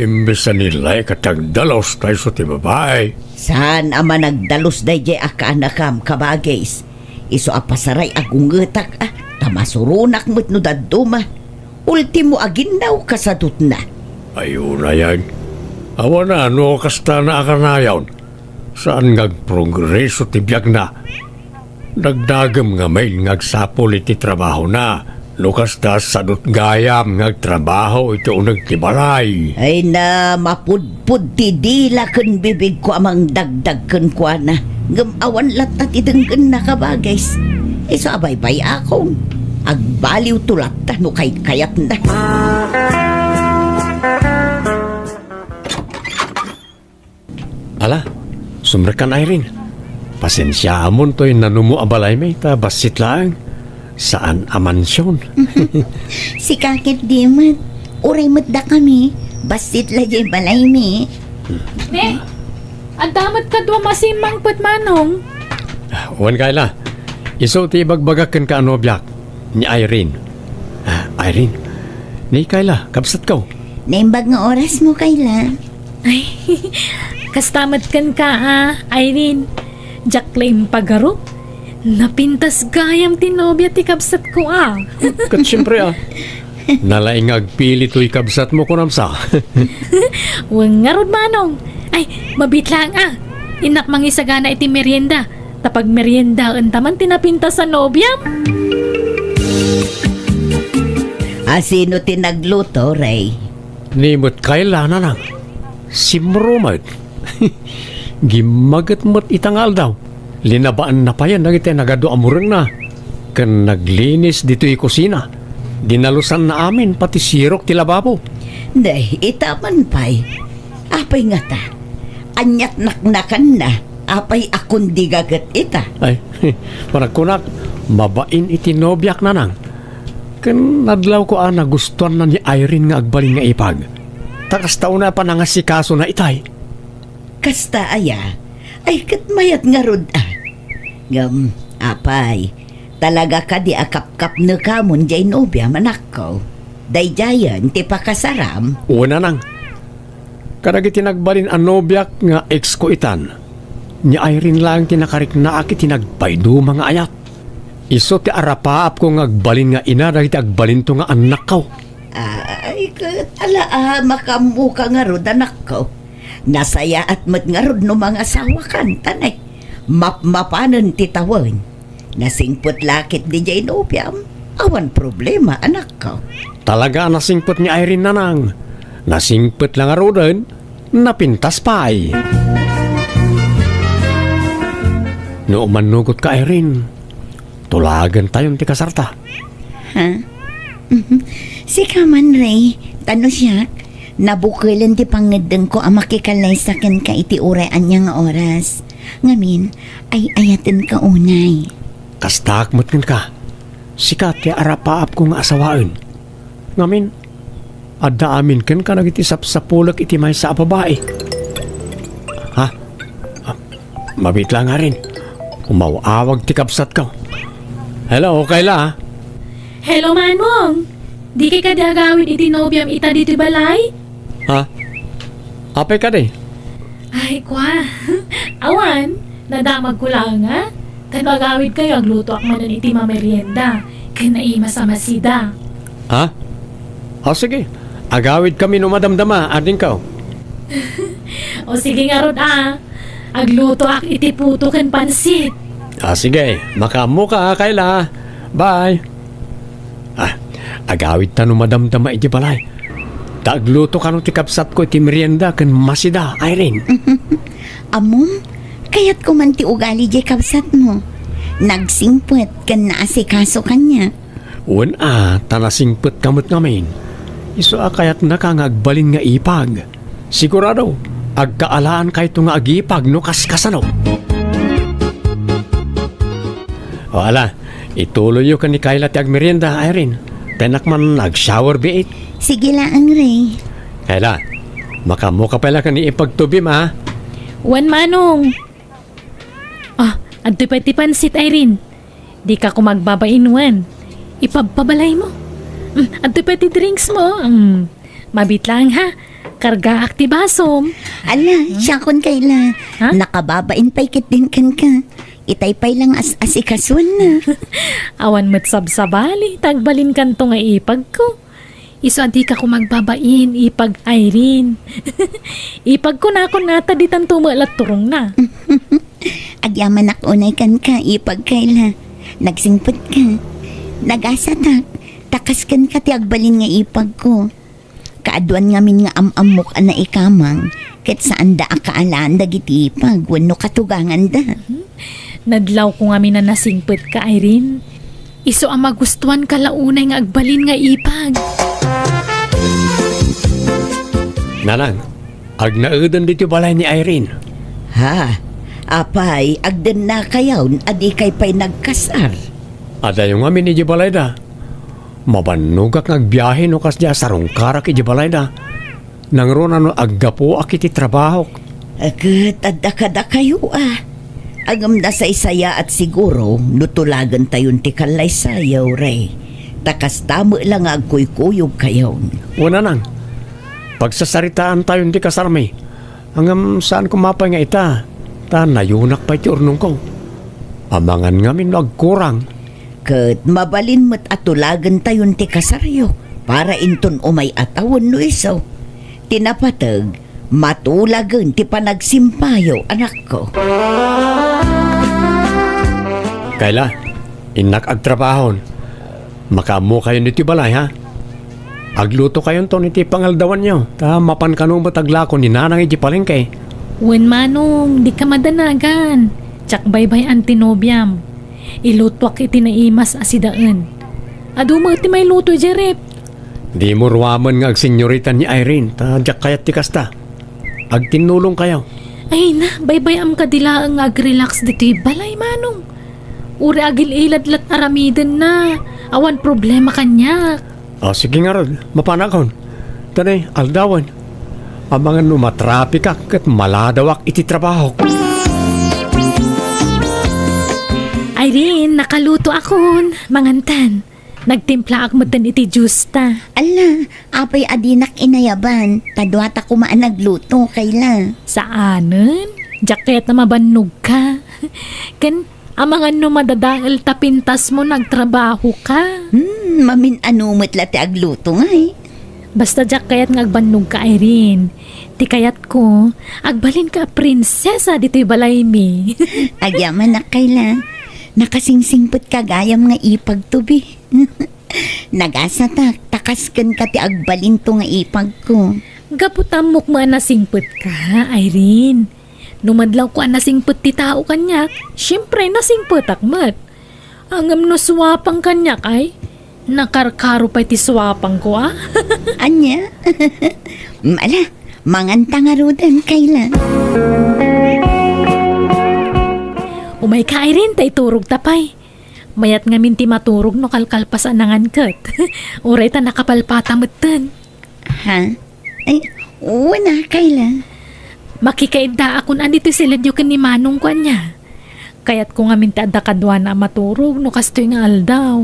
Imbes a ni Ray ket agdalus ta isu ti babai. Saan a managdalus daydiay a kaanakam, kabagis. Isu a pasaray a gungetak a, ta masuronak met no dadduma. Ultimo a ginnaw kasadutna. Ay, unayan. Awan a no kasta na a kanayon. Saan nga agprogreso ti biagna. Dagdagem ngamin nga agsapul iti trabahona. No kasta, sadut gayam nga agtrabaho iti uneg ti balay. Ay na, mapudpod ti dila ken bibigko a mangdagdag kenkuana. Ngem awan latta ti denggenna, kabagis. Isu a baybay-akon. Agbaliwto latta no kaykayatna. Ala, sumrekkan, Irene. Pasensiaamon toy nanumo a balaymi ta bassit laeng. Saan a mansion. Sika ket di met. Uray met dakami. Bassit la jay balaymi. Ne? Adda met kadua masimmangpet, manong. Wen, Kayla. Isu ti ibagbagak kenka a nobiak, ni Irene. Ah, Irene. Ni Kayla, kabsatko. Naimbag nga orasmo, Kayla. Ay, kasta met kenka a, Irene. Diak la impagarup. Napintas gayam ti nobia ti kabsatko a. Ket siempre a. Nalaing nga agpili toy kabsatmo, kunam sa. Wen ngarud, manong. Ay, mabiit laeng a. Innak mangisagana iti merienda. Ta pagmeriendaenta man ti napintas a nobiam. A, sino ti nagluto, Ray? Ni met Kayla, nanang. Simro met. Gimmaget met ita nga aldaw. Linabaanna payen dagiti nagadu a murengna. Ken naglinis ditoy kusina. Dinalusanna amin pati sirok ti lababo. Nay, ita man pay. Apay ngata? Aniat naknakanna? Apay a kundiga ket ita? Ay, panagkunak, mabain iti nobiak, nanang. Ken nadlawko a nagustuanna ni Irene nga agbalin nga ipag. Ta kasta unay a panangasikasona itay. Kasta aya? Ay, ket mayat ngarud a. Ngem, apay, talaga kadi a kapkapnekamon diay nobiam, anakko? Daydiayen ti pakasaram? Wen, nanang. Kadagiti nagbalin a nobiak nga ex ko itan, ni Irene laeng ti nakariknaak iti nagpaiduma nga ayat. Isu ti arapaapko nga agbalin nga ina dagiti agbalinto nga annakko. Ay, ket ala a, makaammoka ngarud, anakko. Nasayaat met ngarud no mangasawakan, ta ne, mapmapanen ti tawen. Nasingpet la ketdi diay nobiam. Awan problema, anakko. Talaga a nasingpet ni Irene, nanang. Nasingpet la ngaruden, napintas pay. No umannugotka, Irene, tulagentayon ti kasarta. Ha? Sika man, Ray, ta no siak, nabukelen ti pangngeddengko a makikallaysa kenka iti uray ania nga oras. Ngamin, ay-ayatenka unay. Kastaak met kenka. Sika ti arapaapko nga asawaen. Ngamin, adda amin kenka dagiti sapsapulek iti maysa a babai. Ha? Ah, mabiit la ngamin. Umaw-awag ti kabsatko. Hello, Kayla. Hello, Manong. Dikay kadi agawid iti nobiam ita ditoy balay? Ha? Apay kadi? Ay, kwa. Awan, nadamagko laeng a. Ta no agawidkayo, aglutoak manen iti mamerienda ken naimas a masida. Ha? O, sige. Agawidkami no madamdama, adingko. O, sige ngarud a. Aglutoak iti puto ken pansit. Ah, sige, makaammoka, Kayla. Bye. Ah, agawidta no madamdama iti balay. Ta agluto kano ti kabsatko iti merienda ken masida, Irene. Ammom, kayatko man ti ugali diay kabsatmo. Nagsingpet ken naasikaso kaniak. Wen a, ta nasingpetka met ngamin. Isu a kayatnaka nga agbalin nga ipag. Sigurado, agkaalaankayo nga agipag no kaskasano. O ala, ituloyyo ken ni Kayla ti agmerienda, Irene. Ta innak man ag-shower biit. Sige laeng, Ray. Kayla, makaammoka pay la ken ni ipag tubim, a? Wen, Manong. Ah, adtoy pay ti pansit, Irene. Dika koma agbabain wen. Ipabpabalaymo. Mm, adtoy pay ti drinksmo. Mm. Mabiit laeng, ha? Kargaak ti basom. Ala, siakon, Kayla. Ha? Nakababain pay ketdin kenka. Itay pay la nga as-asikasuenna. Awan met sabsabali, ta agbalinkanto nga ipagko. Isu a dika koma agbabain, ipag Irene. Ipagko nakon ngata ditanto met la turongna. Agyamanak unay kenka, ipag Kayla. Nagsingpetka. Nagasatak. Ta kas kenka ti agbalin nga ipagko. Kaaduan ngamin nga am-ammok a naikamang, ket saanda a kaalaan dagiti ipag wenno katuganganda. Nadlawko ngamin a nasingpetka, Irene. Isu a magustuanka la unay nga agbalin nga ipag. Nanang, agnaeden ditoy balay ni Irene. Ha? Apay, agdennakayon a dikay pay nagkasar? Adayo ngamin idiay balayda. Mabannogak nga agbiahe no kasdi a sarungkarak idiay balayda. Nangruna no aggapuak iti trabahok. Ket adda kadakayo a. Ngem nasaysayaat siguro no tulagentayon ti kallaysayo, Ray. Ta kasta met la nga agkuykuyogkayon. Wen, nanang. Pagsasaritaantayon ti kasarmi. Ngem saan koma pay nga ita, ta nayunak pay ti urnongko. Amangan ngamin no agkurang. Ket mabalin met a tulagentayon ti kasaryo para inton umay a tawen no isu. Ti napateg, matulagen ti panagsimpayo, anakko. Kayla, innak agtrabahon. Makaammokayon ditoy balay, ha? Aglutokayonton iti pangaldawanyo, ta mapan kano met aglako ni Nanang iti palengke. Wen, Manong, dika madanagan. Diak baybay-an ti nobiam. Ilutoak iti naimas a sidaen. Adu met ti mailuto idiay ref. Dimo ruamen nga agsenyorita ni Irene, ta diak kayat ti kasta. Agtinnulongkayo. Ay na, baybay-am kadi laeng nga agrelax ditoy balay, Manong. Uray agil-ilad la't aramidenna. Awan problema kaniak. O, sige ngarud, mapanakon. Ta ne, aldawen. Amangan no matrapikak ket maladawak iti trabahok. Irene, nakalutoakon. Mangantan. Nagtimplaak metten iti juice ta. Ala, apay a dinak inayaban? Ta duata koma a nagluto, Kayla. Saanen? Diak kayat a mabannogka. Ken amangan no madadael ta pintasmo nagtrabahoka. Hmm, mamin-ano met la ti agluto ngay. Basta diak kayat nga agbannogka, Irene. Ti kayatko, agbalinka a prinsesa ditoy balaymi. Agyamanak, Kayla. Nakasingsingpetka gayam nga ipagto bi. Nagasatak, ta kas kenka ti agbalinto nga ipagko. Gapu ta ammok met a nasingpetka, Irene. No madlawko a nasingpet ti tao kaniak, siempre, nasingpetak met. Ngem no suapang kaniak, ay, nakarkaro pay ti suapangko, a? Ania? Ala, manganta ngaruden, Kayla. Umayka, Irene, ta iturogta pay. Mayat ngamin ti maturog no kalkalpas a nangan ket. Uray ta nakapalpata metten. Ha? Ay, wen a, Kayla. Makikaiddaakon a ditoy siledyo ken ni Manongko ania. Kayatko ngamin ti adda kaduana a maturog no kastoy nga aldaw.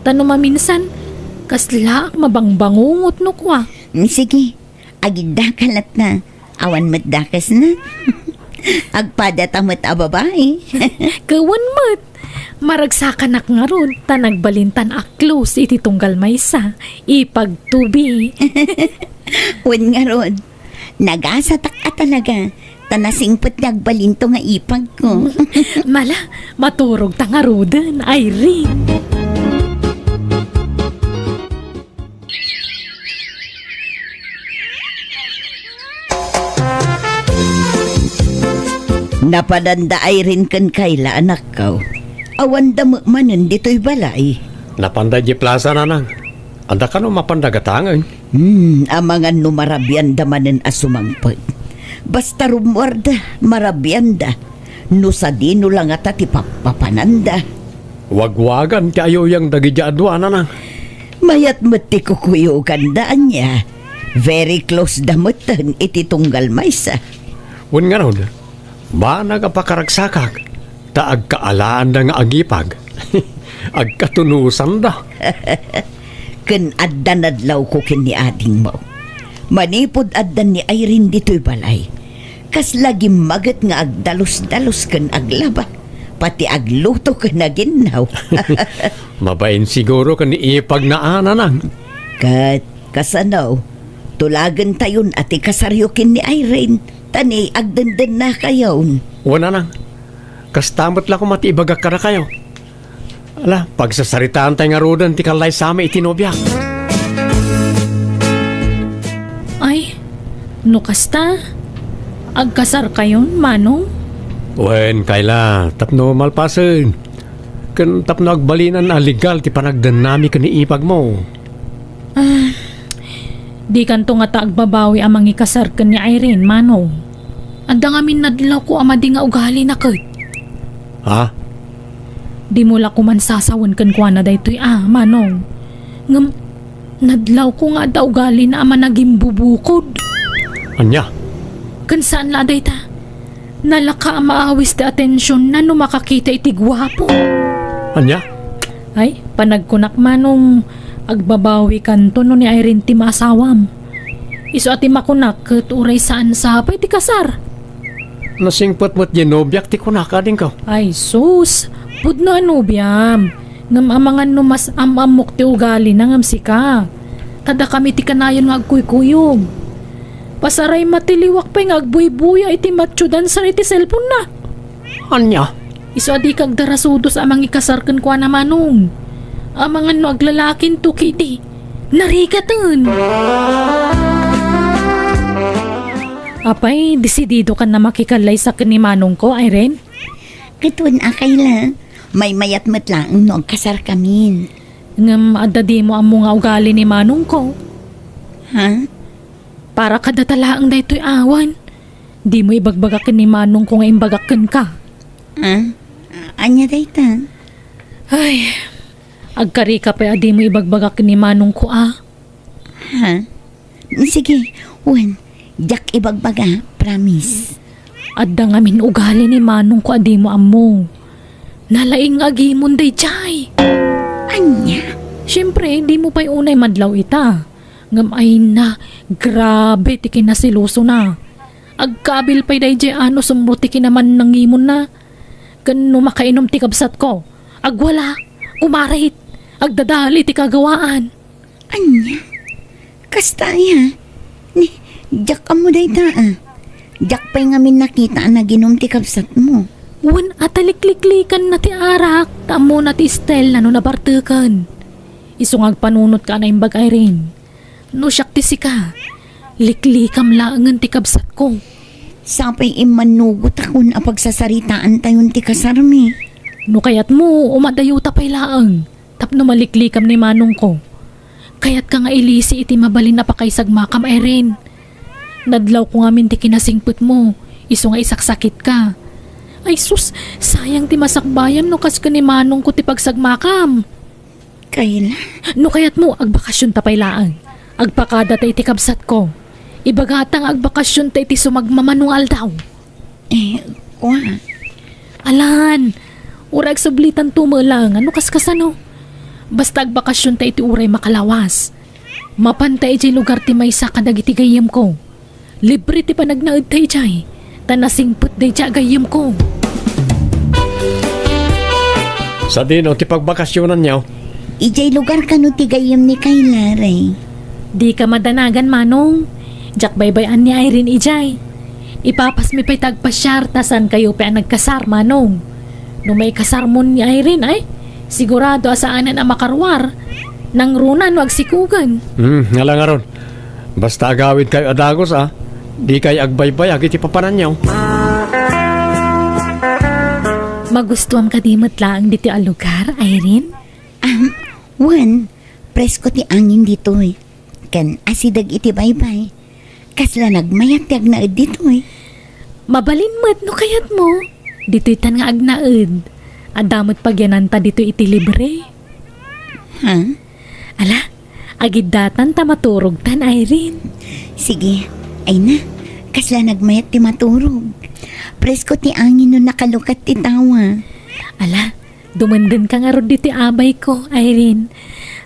Ta no maminsan, kaslaak mabangbangungot no kua. Mm, sige, agiddaka latta. Awan met dakesna. Agpadata met a babai. Ket wen met. Maragsakanak ngarud, ta nagbalintan a close iti tunggal maysa. Ipagto bi. Wen ngarud, nagasatak a talaga, ta nasingpet ti agbalinto nga ipagko. Mala, maturogta ngaruden, Irene. Napadanda Irene ken Kayla, anakko. Awanda met manen ditoy balay. Napanda idiay plasa, nanang. Adda kano mapanda gatangen? Hmm, amangan no marabianda manen a sumangpet. Basta rummuarda, marabianda. No sadino la ngata ti pappapananda. Wagwagan ti ayuyang dagidiay a dua, nanang. Mayat met ti kukuyoganda, ania. Very close da metten iti tunggal maysa. Wen ngarud, banag a pakaragsakak, ta agkaalaanda nga agipag. Agkatunusanda. Ken adda nadlawko ken ni adingmo. Manipud addan ni Irene ditoy balay, kasla gimmaget nga agdalus-dalus ken aglaba, pati agluto ken aginnaw. Mabain siguro ken ni ipagna a, nanang. Ket kasano, tulagentayon a ti kasaryo ken ni Irene, ta ni agdendennakayon. Wen, nanang. Kasta met la koma ti ibagak kadakayo. Ala, pagsasaritaantay ngaruden ti kallaysami iti nobiak. Ay, no kasta, agkasarkayon, Manong? Wen, Kayla, tapno malpasen. Ken tapno agbalinan a legal ti panagdennami ken ni ipagmo. Ah, dikanto ngata agbabawi a mangikasar ken ni Irene, Manong. Adda ngamin nadlawko a madi nga ugalina ket. Ha? Dimo la koma sasawen kenkuana daytoy a, Manong. Ngem, nadlawko nga adda ugalina a managimbubukod. Ania? Ken saan la a dayta. Nalaka a maawis ti atensionna no makakita iti guapo. Ania? Ay, panagkunak, Manong, agbabawikanto no ni Irene ti maasawam. Isu a ti makunak ket uray saan sapay ti kasar. Nasingpet met diay nobiak ti kunak, adingko. Ay, sus! Pudno a nobiam. Ngem amangan no mas am-ammok ti ugalina ngem sika. Ta dakami ti kanayon nga agkuykuyog. Pasaray matiliwak pay nga agbuybuya iti matcho dancer iti cellphone-na. Ania? Isu a dika agdarasudos a mangikasar kenkuana, Manong. Amangan no aglalakinto ket idi, narigaten. Apay, desididokan a makikallaysa ken ni Manongko, Irene? Ket wen a, Kayla, maymayat met laeng no agkasarkamin. Ngem adda dimo ammo nga ugali ni Manongko. Ha? Para kadata laeng daytoy awan. Dimo ibagbaga ken ni Manongko nga imbagak kenka. Ah? Ania dayta? Ay, agkarika pay a dimo ibagbaga ken ni Manongko a. Ha? Sige, wen, Diak ibagbaga, promise. Adda ngamin ugali ni manongko a dimo ammo. Nalaing nga agimon daydiay. Ania? Siempre, dimo pay unay madlaw ita. Ngem ayna, grabe ti kinaselosona. Agkabil pay daydiay a no sumro ti kinamannangimonna. Ken no makainom ti kabsatko, agwala, kumarit, agdadali ti kagawaan. Ania? Kasta aya? Ni, diak ammo dayta, a. Diak pay ngamin nakita a naginom ti kabsatmo. Wen a ta likliklikanna ti arak, ta ammona ti style na no nabarteken. Isu nga agpanunotka a naimbag, Irene. No siak ti sika, liklikam laengen ti kabsatko. Sapay immannugotakon a pagsasaritaantayon ti kasarmi. No kayatmo, umadayuta pay laeng. Tapno maliklikam ni manongko. Kayatka nga ilisi iti mabalin a pakaisagmakam, Irene. Nadlawko ngamin ti kinasingpetmo, isu nga isaksakitka. Ay sus, sayang ti masakbayam no kas ken ni manongko ti pagsagmakam. Kayla? No kayatmo, agbakasionta pay laeng. Agpakadata iti kabsatko. Ibagata nga agbakasionta iti sumagmamano nga aldaw. Eh, kua. Alan, uray agsublitanto met laeng, no kaskasano. Basta agbakasionta iti uray makalawas. Mapanta idiay lugar ti maysa kadagiti gayyemko. Libre ti panagnaedta idiay, ta nasingpet daydiay a gayyemko. Sadino ti pagbakasionanyo? Idiay lugar kano ti gayyem ni Kayla, Ray? Dika madanagan, Manong. Diak baybay-an ni Irene idiay. Ipapasmi pay ta agpasiar ta saankayo pay a nagkasar, Manong. No maikasarmon ni Irene, ay, sigurado a saanen a makaruar. Nangruna no agsikogen. Hmm, ala ngarud. Basta agawidkayo a dagus, a. Dikayo agbaybayag iti papananyo. Magustuam kadi met laeng ditoy a lugar, Irene? Am, wen, presko ti angin ditoy. Ken asideg iti baybay. Kasla nagmayat ti agnaed ditoy. Mabalin met no kayatmo. Ditoytan nga agnaed. Adda met pagyananta ditoy iti libre. Ha? Ala, agiddatan ta maturogtan, Irene. Sige. Ay na, kasla nagmayat ti maturog. Presko ti angin no nakalukat ti tawa. Ala, dumendengka ngarud ditoy abayko, Irene.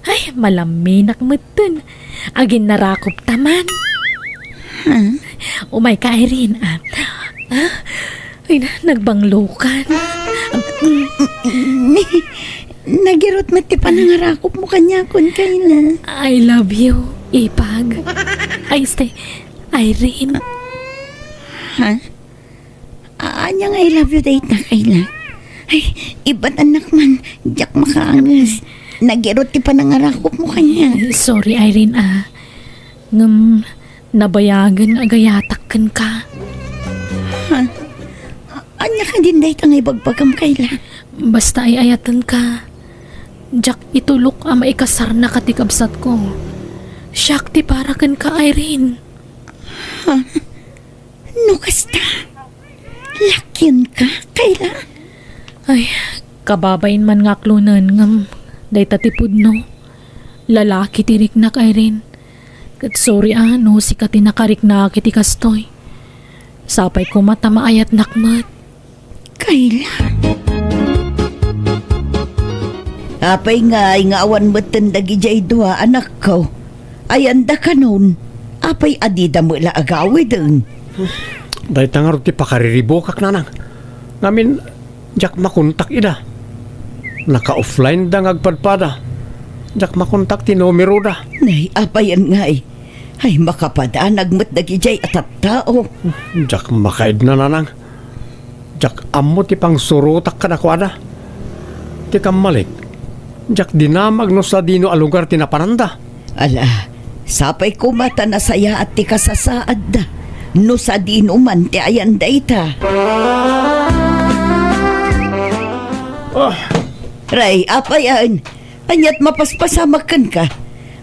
Ay, malaminak metten. Aginnarakopta man. Ha? Umayka, Irene, a. A? Ay na, nagbanglokan. Nagerut met ti panangarakopmo kaniakon, Kayla. I love you, Ipag. Ay, stay. Irene. Ha? A-, ania nga I love you dayta, Kayla? Ay, ibatannak man, diak makaanges. Nagerut ti panangarakopmo kaniak. Sorry, Irene, a. Ngem, nabayagen a gayatak kenka. Ha? A-, ania kadin dayta nga ibagbagam, Kayla? Basta ay-ayatenka. Diak itulok a maikasarnaka ti kabsatko. Siak ti para kenka, Irene. Ha? No kasta, lakionka, Kayla? Ay, kababain man nga aklonen, ngem dayta ti pudno. Lalaki ti riknak, Irene. Ket sorry a no sika ti nakariknak iti kastoy. Sapay koma ta maayatnak met. Kayla. Apay ngay nga awan metten dagidiay dua, anakko? Ayanda kanon, apay a dida met la agawiden? Dayta ngarud ti pakariribukak, nanang. Ngamin, diak makontak ida. Naka-offline da nga agpadpada. Diak makontak ti numero da. Nay, apayen ngay? Ay, makapadanag met dagidiay a tattao. Diak makaidna, nanang. Diak ammo ti pangsurotak kadakuada. Ti kammalik, diak dinamag no sadino a lugar ti napananda. Ala, sapay koma ta nasayaat ti kasasaadda no sadino man ti ayan dayta. Ah. Ray, apayen, ania't mapaspasamak kenka?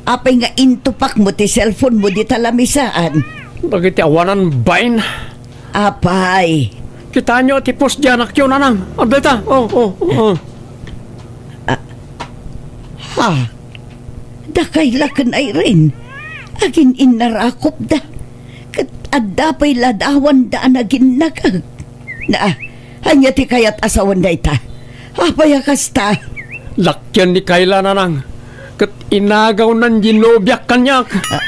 Apay nga intupakmo ti cellphone mo dita lamisaan? Dagiti awanan bain. Apay. Kitaenyo ti post di anakyo, nanang. Adda ita. Oh, oh, oh. Ah. Ha? Dakay la ken Irene. Agin-innarakopda. Ket Adda pay ladawanda a naginnakek. Na, ania ti kayat a sawen dayta? Apay a kasta? Lakian ni Kayla, nanang, ket inagawnan ti nobiak kaniak. Ah,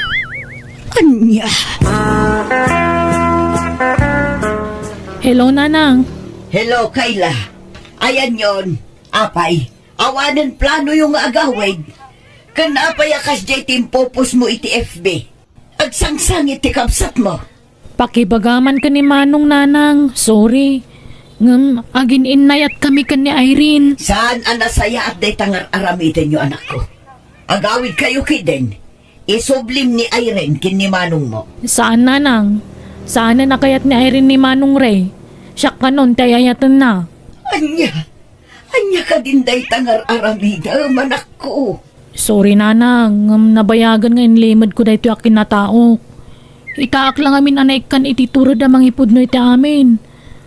ania? Hello, nanang. Hello, Kayla. Ayanyon, apay, awanen planoyo nga agawid? Ken apay a kasdiay ti impupusmo iti F B? Agsangsangit ti kabsatmo. Pakibagaman ken ni Manong, nanang, sorry. Ngem agin-innayatkami ken ni Irene. Saan a nasayaat dayta nga ar-aramidenyo, anakko. Agawidkayo ketdin. Isublim ni Irene ken ni Manongmo. Saan, nanang. Saanen a kayat ni Irene ni Manong Ray. Siak kanon ti ay-ayatenna. Ania? Ania kadin dayta nga ar-aramidem, anakko? Sorry, nanang, ngem nabayagen nga inlimedko daytoy a kinataok. Itaak la ngamin a naikkan iti tured a mangipudno iti amin.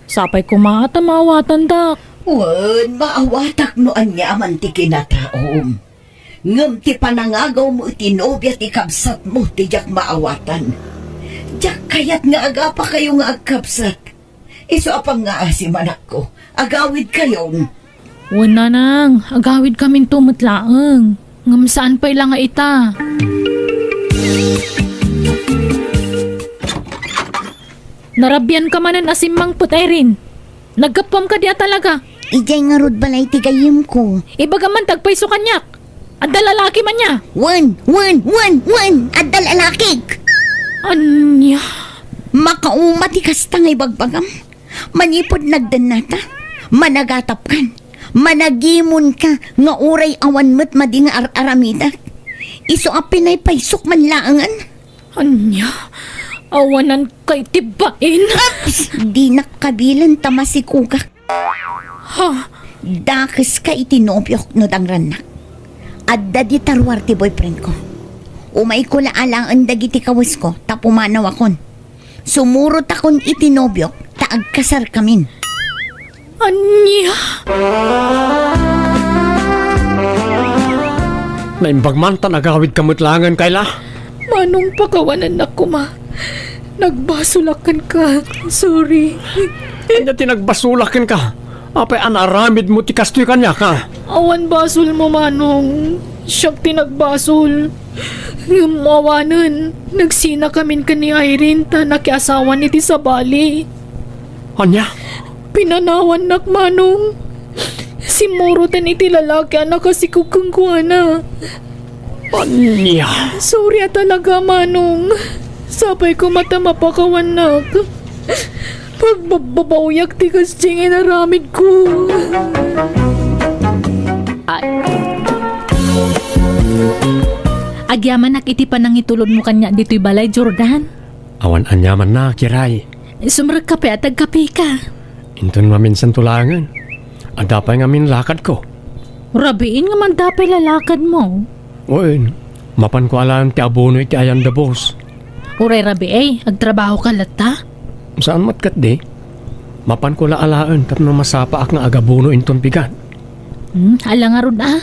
Sapay koma ta maawatandak. Wen, maawatak no ania man ti kinataom. Ngem ti panangagawmo iti nobia ti kabsatmo ti diak maawatan. Diak kayat nga agapakayo nga agkabsat. Isu a pangngaasim, anakko, agawidkayon. Wen, nanang, agawidkaminto met laeng. Ngem saan pay la nga ita. Narabianka manen a simmangpet, Irene. Naggapuam kadi a talaga? Idiay ngarud balay ti gayyemko. Ibagam man ti agpayso kaniak. Adda lalaki man nia? Wen, wen, wen, wen! Adda lalakik! Ania? Makauma ti kasta nga ibagbagam. Manipud nagdennata, managatapkan, managimonka nga uray awan met madi nga ar-aramidak. Isu a pinaypaysok man laengen. Ania? Awanan kay ti bain? Ups! Dinak kabilen ta masikugak. Ha? Dakeska iti nobiok no dangrannak. Adda dita ruar ti boyfriendko. Umayko la alaen dagiti kawesko ta pumanawakon. Sumurotakon iti nobiok ta agkasarkamin. Ania? Naimbag man ta nagawidka met laengen, Kayla. Manong, pakawanennak koma. Nagbasolak kenka. Sorry. Ania ti nagbasolak kenka? Apay a naaramidmo ti kastoy kaniak, a? Awan basolmo, Manong. Siak ti nagbasol. Ngem awanen, nagsinakamin ken ni Irene ta nakiasawan iti sabali. Ania? Pinanawannak, Manong. Simmuroten iti lalaki a nakasikog kenkuana. Ania? Sorry a talaga, Manong. Sapay koma ta mapakawannak. Pagbabbabaoyak ti kasdiay nga inaramidko. Agyamanak iti panangitulodmo kaniak ditoy balay, Jordan. Awan aniamanna, Kiray. Sumrekka pay a tagkapika. Inton maminsanto laengen. Adda pay ngamin lakadko. Rabiin nga adda pay lakadmo. Wen, mapanko alaen ti abono iti ayanda, boss. Uray rabii, agtrabahoka latta? Saan met ketdi. Mapanko la alaen tapno masapaak nga agabono inton bigat. Hmm, ala ngarud a.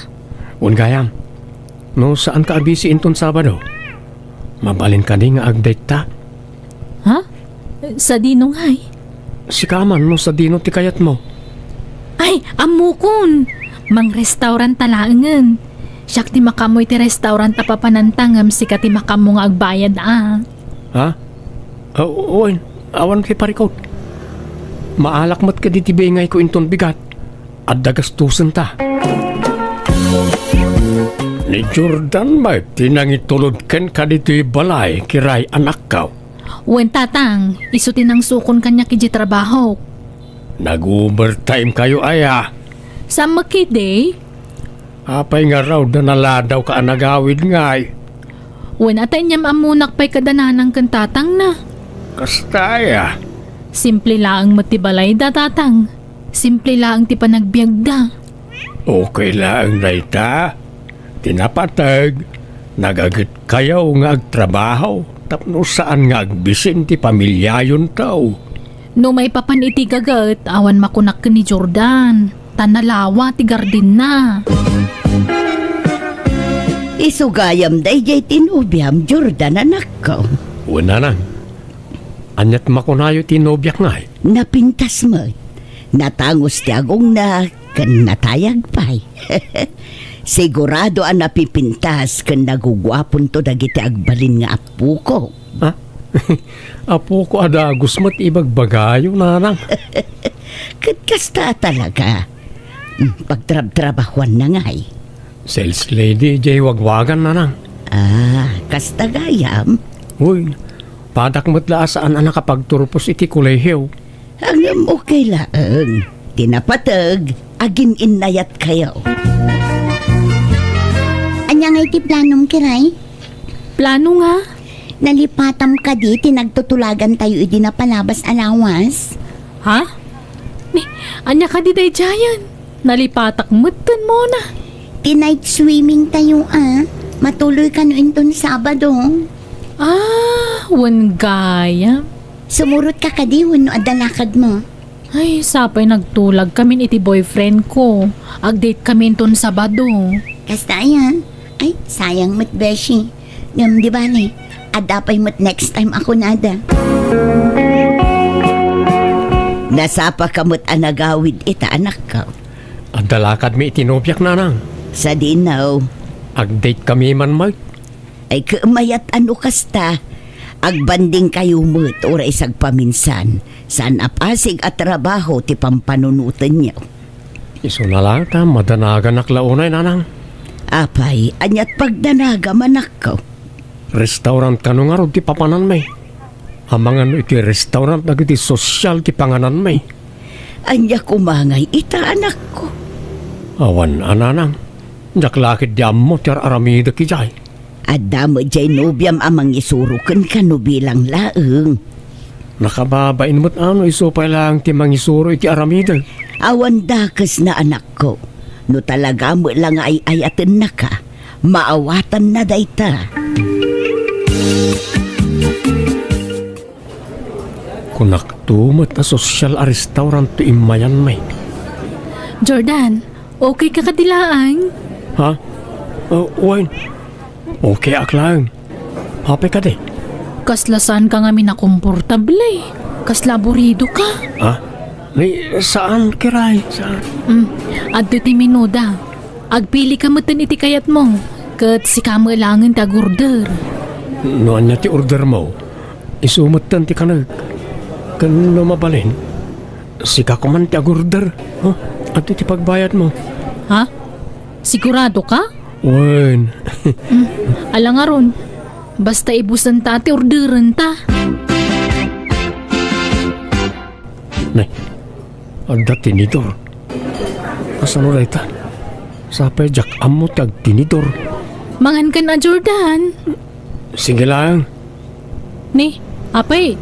Wen gayam, no saanka a busy inton Sabado, mabalin kadi nga agdate-ta? Ha? Sadino ngay? Sika man no sadino ti kayatmo. Ay, ammokon! Mangrestaurant ta laengen. Siak ti makaammo iti restaurant a papananta ngem sika ti makaammo nga agbayad a. Ha? Ah, wen, awan ti parikut. Maalak met kadi ti bingayko inton bigat. Adda gastosenta. Ni Jordan met ti nangitulod kenka ditoy balay, Kiray, anakko. Wen, Tatang, isu ti nangsukon kaniak idiay trabahok. Nag-overtime-kayo aya? Saan met ketdi. Apay ngarud a naladawka a nagawid ngay? Wen, a ta inyam-ammonak pay kada nanang ken tatangna. Kasta aya? Simple laeng met ti balayda, Tatang. Simple laeng ti panagbiagda. Okay laeng dayta. Ti napateg, nagagetkayo nga agtrabaho tapno saan nga agbisin ti pamiliayonto. No maipapan iti gaget, awan makunak ken ni Jordan, ta nalawa ti gardenna. Isu gayam daydiay ti nobiam, Jordan, anakko. Wen, nanang. Aniat makunayo ti nobiak ngay? Napintas met. Natangus ti agongna ken natayag pay. Sigurado a napipintas ken naguguaponto dagiti agbalin nga apoko. Ha? Apoko a dagus met ibagbagayo, nanang. Ket kasta talaga. Hmm, pagtrabtrabahuanna ngay. Sales lady, jay wagwagan, nanang. Ah, kasta gayam? Uy, padak met la a saan a nakapagturpos iti kolehiyo. Ngem okay laeng. Ti napateg, agin-innayat kayo. Ania nga iti planom, Kiray? Plano nga? Nalipatam kadi ti nagtutulagan tayo idi napalabas a lawas? Ha? Ni, ania kadi daydiayen? Nalipatak metten, Mona. Ti night swimming tayo, a. Matuloy kano inton Sabado. Ah, wen gayam. Sumurot ka kadi wenno adda lakad mo? Ay, sapay nagtulag kamin iti boyfriend ko. Ag-date kami inton Sabado. Kasta aya? Ay, sayang met, beshi. Ngem di bale, adda pay met next time a kunada. Nasapa ka met a nagawid ita, anakko. Adda lakadmi iti nobiak, nanang. Sadino? Ag-date kami man, Mike. Ay, ket mayat a no kasta. Agbanding kayo met, uray sagpaminsan. Saan a pasig a trabaho ti pampanunotenyo. Isuna la ta madanaganak la unay, nanang. Apay, aniat pagdanagam, anakko? Restaurant kano ngarud ti papananmi? Amangan no iti restaurant dagiti sosyal ti pangananmi. Ania koma ngay ita, anakko? Awan a, nanang. Diak la ketdi ammo ti ar-aramidek idiay. Adda met jay nobiam a mangisuro kenka no bilang laeng. Nakababain met a no isu pay laeng ti mangisuro iti aramidek. Awan dakesna, anakko. No talaga met la nga ay-ayatennaka, maawatanna dayta. Kunakto met a sosyal a restaurant ti immayanmi. Jordan, okay ka kadi laeng? Ha? Uh, wen, okay ak laeng. Apay kadi? Kasla saan ka ngamin a komportable. Kasla aburido ka. Ha? Ni, saan, Kiray? Saan? Mm, adto ti menuda. Agpili ka metten iti kayatmo. Ket sika met laengen ti agorder. No ania ti ordermo, isu metten ti kanek. Ken no mabalin, sika koman ti agorder. Huh? Adtoy ti pagbayadmo. Ha? Sigurado ka? Wen. Mm, ala ngarud. Basta ibusenta ti orderenta. Nay, adda tinidor. Kasano dayta? Sapay diak ammo ti agtinidor. Mangan kan a, Jordan. Sige lang. Ni, apay,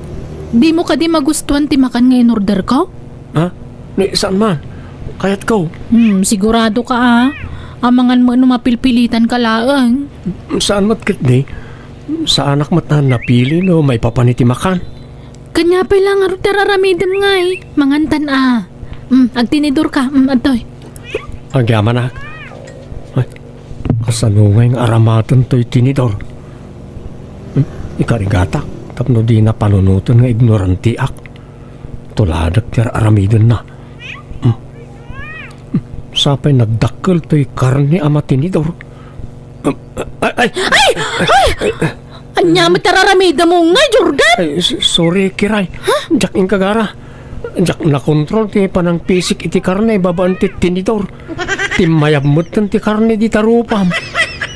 dimo kadi magustuhan ti makan nga inorder ko? Ha? Ni, saan man? Kayat ko. Hmm, sigurado ka, a. Amangan mo no mapilpilitan ka laeng. Saan met ketdi? Saanak met a napili no maipapan iti makan. Kanya pay lang ngarud ti ar-aramidem ngay. Mangantan a. Mm, agtinidor ka. Mm, adtoy. Agyamanak. Ay, kasano ngay nga aramaten toy tinidor? Hmm? Ikarigatak, tapno dina panunoten nga ignorantiak. Tuladek ti ar-aramidenna. Hmm. Hmm. Sapay nagdakkel toy karne a matinidor. Hmm. Ay, ay! Ay! Ay! Ania met ti ar-aramidem ngay, Jordan? Ay, s-, sorry, Kiray. Ha? Diak inkagara. Diak nakontrol ti panangpisik iti karne babaen ti tinidor. Timmayab metten ti karne dita rupam.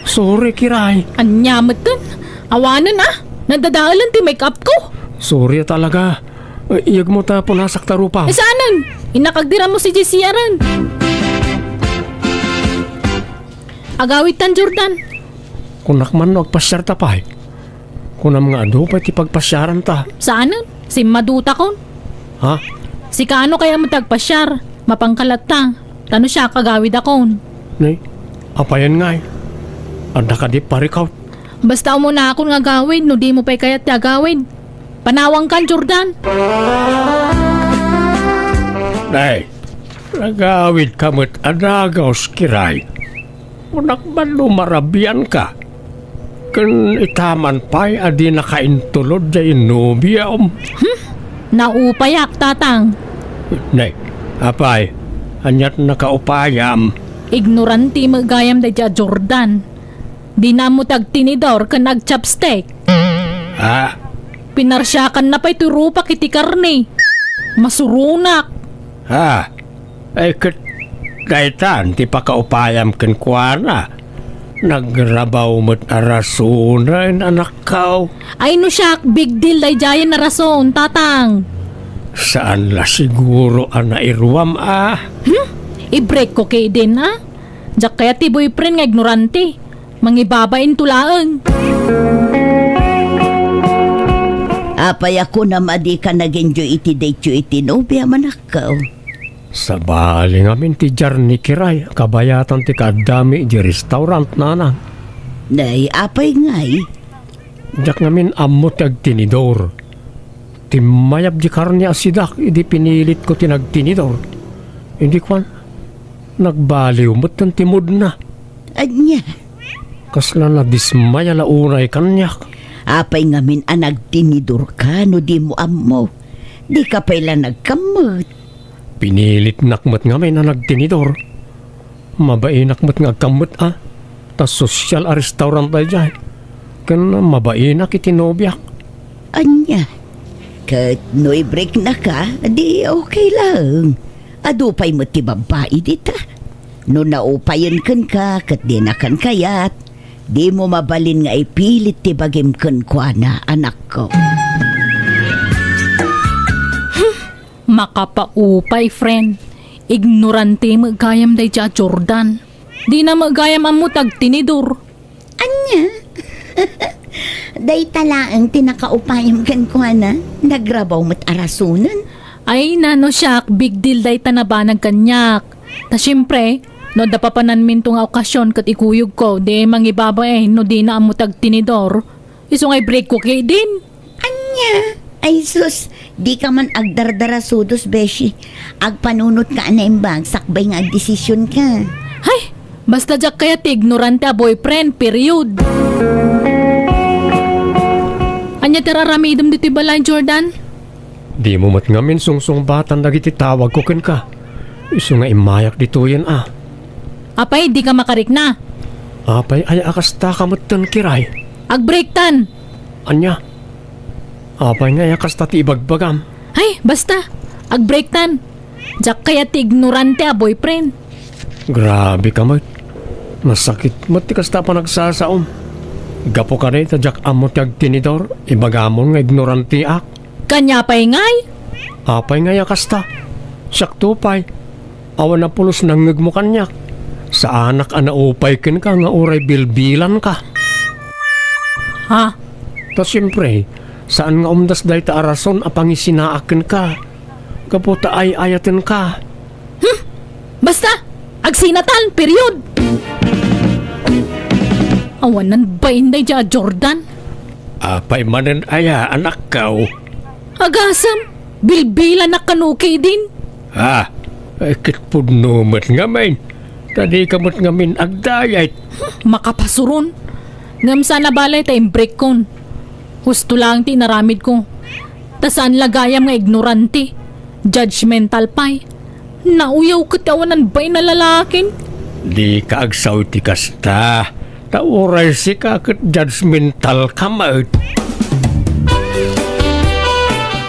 Sorry, Kiray. Ania metten? Awanen, a. Nadadaelen ti make-up ko. Sorry talaga. Iyegmo ta punasak ta rupam. Saanen? Innak agdiram mo si J C R en. Agawidtan, Jordan. Kunak man no agpasiarta pay. Kunam nga adu pay ti pagpasiaranta. Saanen? Simmadutakon. Ha? Sika no kayat met ti agpasiar, mapanka latta. Ta no siak, agawidakon. Nay, apayen ngay? Adda kadi parikut? Basta umunakon nga agawid no dimo pay kayat ti agawid. Panawangkan, Jordan. Nay, nagawidka met a dagus, Kiray. Kunak man no marabianka. Ken itaman pay a di nakaintulod diay nobiam. Hmm? Naupayak, Tatang. Nay, apay, ania't nakaupayam? Ignorante met gayam daydiay a Jordan. Dina ammo ti agtinidor ken agchopstick. Ah? Pinarsiakanna pay toy rupak iti karne. Masuronak. Ah? Ay, ket daytan ti pakaupayam kenkuana. Nagrabaw met a rasonen, anakko. Ay, no siak, big deal daydiayen a rason, Tatang. Saan la siguro a nairuam, ah? Hmm? I-break ko ketdin, ah? Diak kayat ti boyfriend nga ignorante. Mangibabainto laeng. Apay a kunam a dika nag-enjoy iti date-yo iti nobiam, anakko? Sabali ngamin ti jarni, Kiray, kabayatan ti kaaddami idiay restaurant, nanang. Nay, apay ngay? Diak ngamin ammo ti agtinidor. Timmayab di karne a sidak idi pinilitko ti nagtinidor. Idi kuan, nagbaliw metten ti moodna. Ania? Kasla nadismaya la unay kaniak. Apay ngamin a nagtinidorka no dimo ammo? Dika pay la nagkammet. Pinilitnak met ngamin a nagtinidor. Mabainak met nga agkammet a, ta sosyal a restaurant daydiay. Ken mabainak iti nobiak. Ania? Ket no i-breaknaka, di okay laeng. Adu pay met ti babbai dita. No naupayen kenka ket dinakan kayat, dimo mabalin nga ipilit ti bagim kenkuana, anakko. Makapaupay, friend. Ignorante met gayam daydiay a Jordan. Dina met gayam ammo ti agtinidor. Ania? Dayta laeng ti nakaupayam kenkuana. Nagrabaw met a rasonen. Ay, nano siak, big deal dayta nabanag kaniak. Ta siempre, no adda papananminto nga okasyon ket ikuyogko, di mangibabain no dina ammo ti agtinidor. Isu nga i-break ko ketdin. Ania? Ay sus, dika man agdardarasudos, beshi. Agpanunotka a naimbag sakbay nga agdesisionka. Hay! Basta diak kayat ti ignorante a boyfriend, period. Ania ti ar-aramidem ditoy balay, Jordan? Dimo met ngamin sungsungbatan dagiti tawagko kenka. Isu nga immayak ditoyen a. Apay, dika makarikna? Apay, aya a kastaka metten, Kiray? Agbreaktan! Ania? Apay nga aya kasta ti ibagbagam? Hay, basta! Agbreaktan! Diak kayat ti ignorante a boyfriend. Grabe ka met. Nasakit met ti kasta a panagsasaom. Gapu kadi ta diak ammo ti agtinidor, ibagamon nga ignoranteak. Kaniapay ngay? Apay ngay a kasta? Siakto pay. Awan a pulos nangngegmo kaniak. Saanak a naupay kenka nga uray bilbilanka. Ha? Ta siempre, saan nga umdas dayta a rason a pangisinaak kenka. Gapu ta ay-ayatenka. Hmm? Basta, agsinatan, period! Awanan bain daydiay a Jordan. Apay manen aya, anakko? Agasem, bilbilanak kano ketdin. Ah, ay, ket pudno met ngamin. Ta dika met ngamin agdayet. Hmm, makapasuron. Ngem saan a bale ta imbreakkon. Husto laeng ti inaramidko. Ta saan la gayam nga ignorante, judgmental pay. Nauyaw ket ti awanan bain a lalakin. Dika agsao iti kasta, ta uray sika ket judgmental ka met.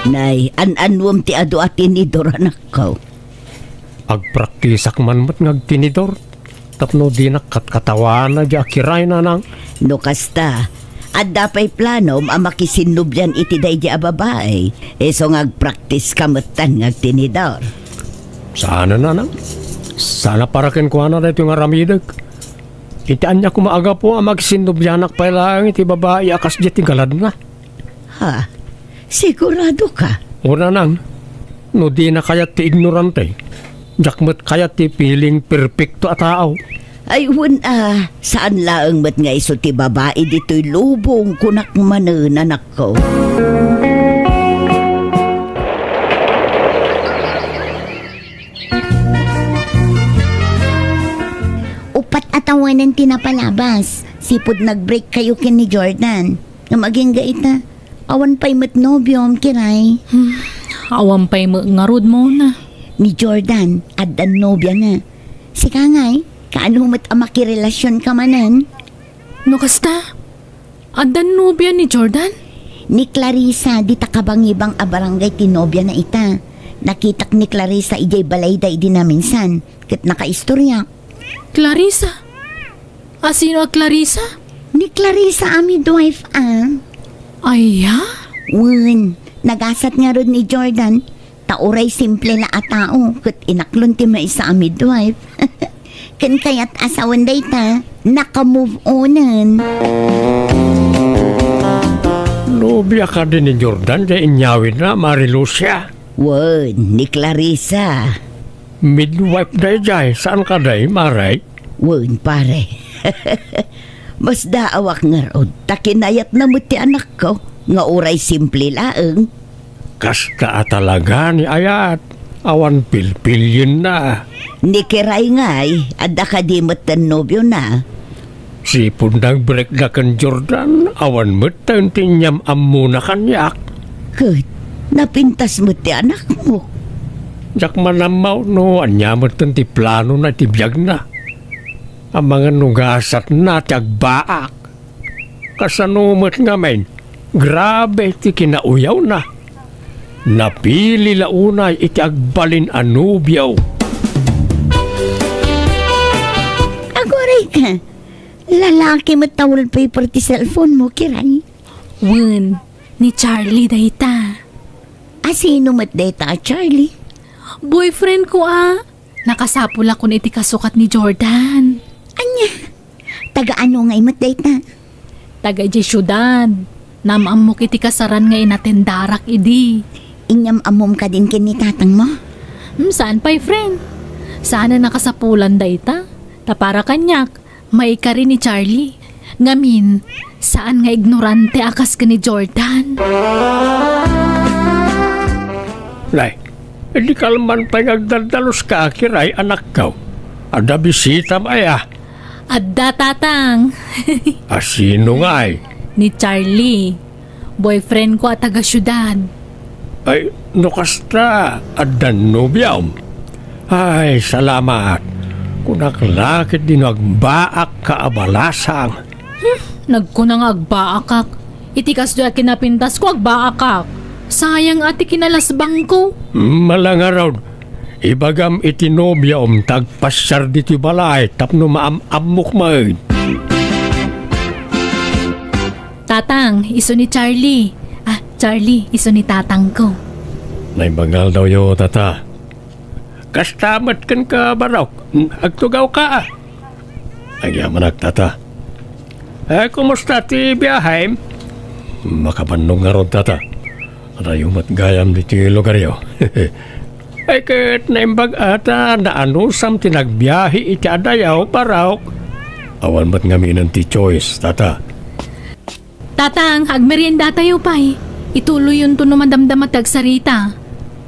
Nay, an-annuem ti adu a tinidor, anakko. Agpraktisak man met nga agtinidor tapno dinak katkatawana diay a Kiray, nanang. No kasta, adda pay planom a makisinnobian iti daydi a babai, isu nga agpraktiska metten nga agtinidor. Saan a, nanang. Saan a para kenkuana daytoy nga aramidek. Iti ania koma a gapu a makisinnobianak pay laeng iti babai a kasdiay ti galadna. Ha? Sigurado ka? O, nanang, no dina kayat ti ignorante, diak met kayat ti piling perpekto a tao. Ay, wen a, saan laeng met nga isu ti babai ditoy lubong, kunak manen, anakko. Uppat a tawenan ti napalabas. Sipud nag-break kayo ken ni Jordan. Ngem agingga ita, awan pay met nobiom, Kiray. Hmm, awan pay met ngarud, Mona. Ni Jordan, addan nobiana. Sika ngay, kaano met a makirelasyon ka manen? No kasta, addan nobia ni Jordan? Ni Clarissa, dita kabangibang a barangay ti nobiana ita. Nakitak ni Clarissa idiay balayda idi naminsan, ket nakaistoryak. Clarissa? Asino a Clarissa? Ni Clarissa a midwife, a. Aya? Wen, nagasat ngarud ni Jordan, ta uray simple la a tao, ket inaklon ti maysa a midwife. Ken kayat a sawen dayta, naka-move onen. Nobia kadi ni Jordan diay inyawidna, Mare Lucia? Wen, ni Clarissa. Midwife daydiay, saan kadi, Mare? Wen, pare. Masdaawak ngarud, ta kinayatna met ti anakko, nga uray simple laeng. Kasta a talaga ni ayat, awan pilpilienna. Ni Kiray ngay, adda kadi metten nobiona? Sipud nag-breakda ken Jordan, awan metten ti inyam-ammona kaniak. Ket, napintas met ti anakmo. Diak man ammo no ania metten ti planona iti biagna. Amangan no gasatna ti agbaak. Kasano met ngamin, grabe ti kinauyawna. Napili la unay iti agbalin a nobio. Aguray ka, lalaki met ta wallpaper ti cellphone mo, Kiray. Wen, ni Charlie dayta. Asino met dayta a Charlie? Boyfriend ko a. Nakasapulakon iti kasukat ni Jordan. Ania? Taga ano ngay met dayta? Taga idiay siudad. Naam-ammok iti kasaran nga inatendarak idi. Inyam-ammom kadin ken ni tatangmo? Hmm, saan pay, friend. Saan a nakasapulan dayta. Ta para kaniak, maikari ni Charlie. Ngamin, saan nga ignorante a kas ken ni Jordan. Nay, idi kalman pay nga agdaddalos ka, Kiray, anakko. Adda bisitam aya? Adda, Tatang. Asino ngay? Ni Charlie. Boyfriend ko a taga siudad. Ay, no kasta, addan nobiam? Ay, salamat. Kunak la ketdi no agbaak ka a balasang. Hmm, nagkuna nga agbaakak. Iti kasdi a kinapintasko, agbaakak. Sayang a ti kinalasbangko. Mala ngarud, ibagam iti nobiom ta agpasiar ditoy balay tapno maam-ammok met. Tatang, isu ni Charlie. Ah, Charlie, isu ni tatangko. Naimbag nga aldawyo, tata. Kasta met kenka, barok. Agtugawka, a. Agyamanak, tata. Eh, kumusta ti biahem? Makabannog ngarud, tata. Adayo met gayam ditoy lugaryo. Ay, ket naimbag a ta naanusam ti nagbiahe iti adayo, barok. Awan met ngaminen ti choice, tata. Tatang, agmeriendatayo pay. Ituloyonto no madamdama ti agsarita.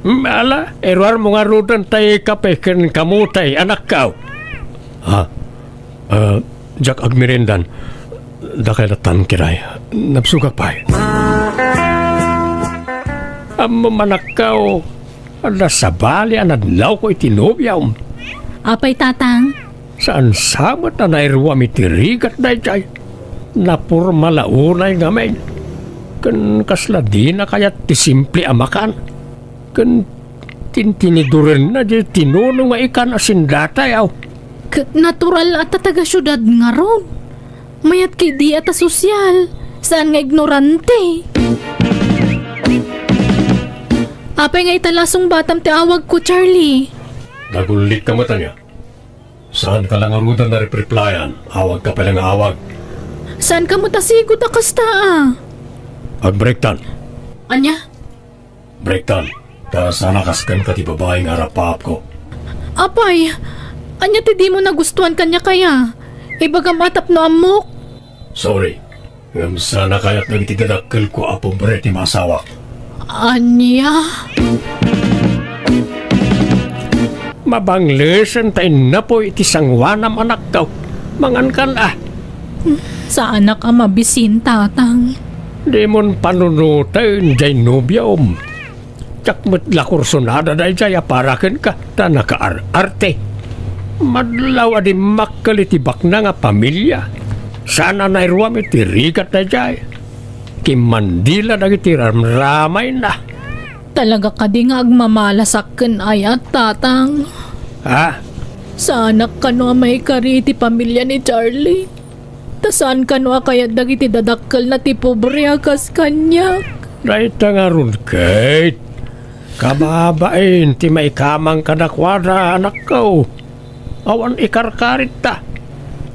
Mm, ala, iruarmo ngaruden tay kape ken kamote, anakko. Ha? Ah, diak agmeriendan. Dakay latan, Kiray. Nabsogak pay. Ammom, anakko, adda sabali a nadlawko iti nobiam. Apay, Tatang? Saan sa met a nairuam iti rigat daydiay. Naporma la unay ngamin. Ken kasla dina kayat ti simple a makan. Ken tintinidurenna diay tinuno nga ikan a sindatayo. Ket natural a ta taga siudad ngarud. Mayat ketdi a ta sosyal. Saan nga ignorante. Apay nga ita la a sungbatam ti awagko, Charlie? Nagullitka met ania? Saanka la ngaruden a repreplayan. Awagka pay la nga awag. Saanka met a sigut a kasta, a? Agbreaktan. Ania? Breaktan. Ta saan a kas kenka ti babai nga arapaapko. Apay, ania ti dimo nagustuan kaniak aya? Ibagam a tapno ammok. Sorry. Ngem saan a kayat dagiti dadakkelko a pobre ti maasawak. Ania? Mabanglesen ta innapoy iti sangoanam, anakko. Mangankan a. Saanak a mabisin, Tatang. Dimon panunoten jay nobiom. Diak met la kursonada dayjay a para kenka ta nakaar-arte. Madlaw a dimmakkel iti baknang a pamilia. Saan a nairuam iti rigat dayjay. Kimmandila dagiti ramramayna. Talaga kadi nga agmamalasak ken ayat, Tatang? Ha? Saanak kano a maikari iti pamilia ni Charlie. Ta saan kano a kayat dagiti dadakkelna ti pobre a kas kaniak. Dayta ngarud, Kate. Kababain ti maikamang kadakuada, anakko. Awan ikarkaritta.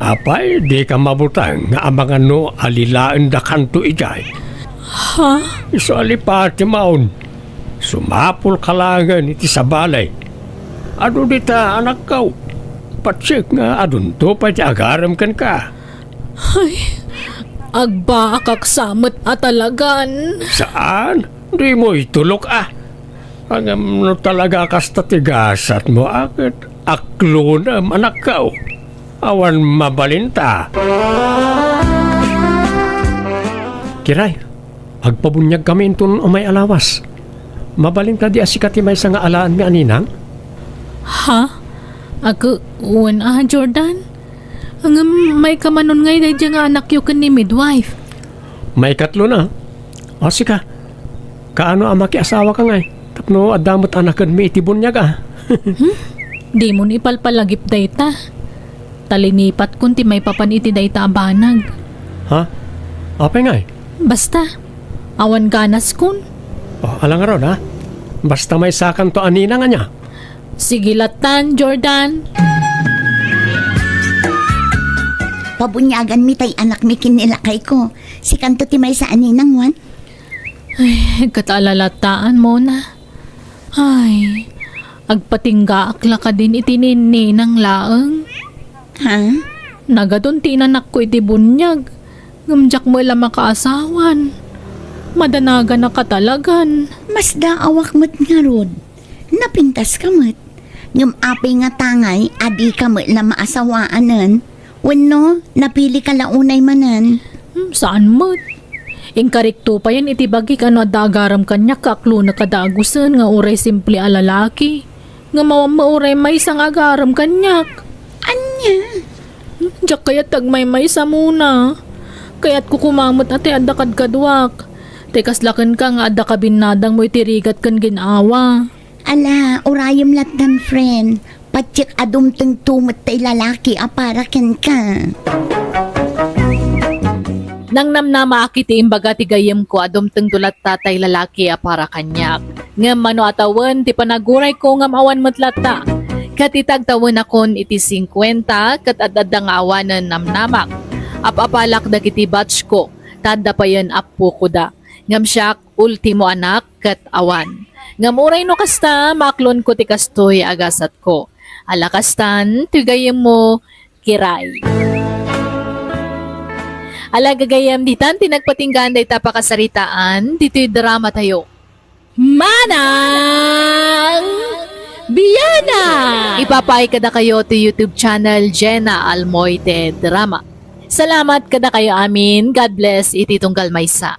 Apay, dika mabuteng nga amangan no alilaendakanto idiay? Ha? Isu a lipatemaon. Sumapulka laengen iti sabali. Adu dita, anakko. Patiek nga adunto pay ti agarem kenka. Ay, agbaakak sa met a talagan. Saan? Dimo itulok a. Ngem no talaga kasta ti gasatmo a ket aklonem, anakko. Awan mabalinta. Kiray, agpabuniagkami inton umay a lawas. Mabalin kadi a sika ti maysa nga alaenmi a ninang? Ha? Ako, wen a, Jordan? Ngem mayka manon ngay daydiay nga anakyo ken ni midwife? Maikatlo na. O sika, kaano a makiasawaka ngay? Tapno adda met a nakedmi iti buniag a. Hmm? Dimon ipalpalagip dayta. Ta linipatkon ti maipapan iti dayta a banag. Ha? Apay ngay? Basta, awan ganaskon. O, ala ngarud, ha? Basta maysakanto a ninang ania. Sige latan, Jordan. Pabuniaganmi tay anakmi ken ni lakayko. Sikanto ti maysa a ninang, wen? Ay, ket ala lataan, Mona. Ay, agpatinggaak la kadin iti ninang laeng. Ha? Nagadun ti inanakko iti buniag, ngem diak met la makaasawan. Madanaganaka talagan. Masdaawak met ngarud. Napintaska met. Ngem apay nga tangay a dika met la maasawaanen? Wenno, napilika la unay manen? Hmm, saan met. Inkarikto payen iti bagik a no adda agarem kaniak, kaklona kada agusen nga uray simple a lalaki. Ngem awan met uray maysa nga agarem kaniak. Ania? Hmm, diak kayat ti agmaymaysa, Mona. Kayatko koma met a ti adda kadkaduak. Ti kasla kenka nga adda kabinnadangmo iti rigat ken gin-awa. Ala, urayem lattan, friend. Patiek a dumtengto met tay lalaki a para kenka. Nangnamnamaak iti imbaga ti gayyemko a dumtengto latta tay lalaki a para kaniak. Ngem mano a tawen ti panagurayko ngem awan met latta. Ket iti agtawenakon iti singkuenta ket ad-adda nga awanen namnamak. Ap-apalak dagiti batchko, ta adda payen appokoda. Ngem siak, ultimo anak, ket awan. Ngem uray no kasta, maaklonko ti kastoy a gasatko. Ala kastan, ti gayyemmo, Kiray. Ala gagayyem, ditan ti nagpatinggaan dayta pakasaritaan, ditoy drama tayo. Manang Biana! Ipapaay kadakayo ti YouTube channel Jenna Almoite Drama. Salamat kadakayo amin. God bless iti tunggal maysa.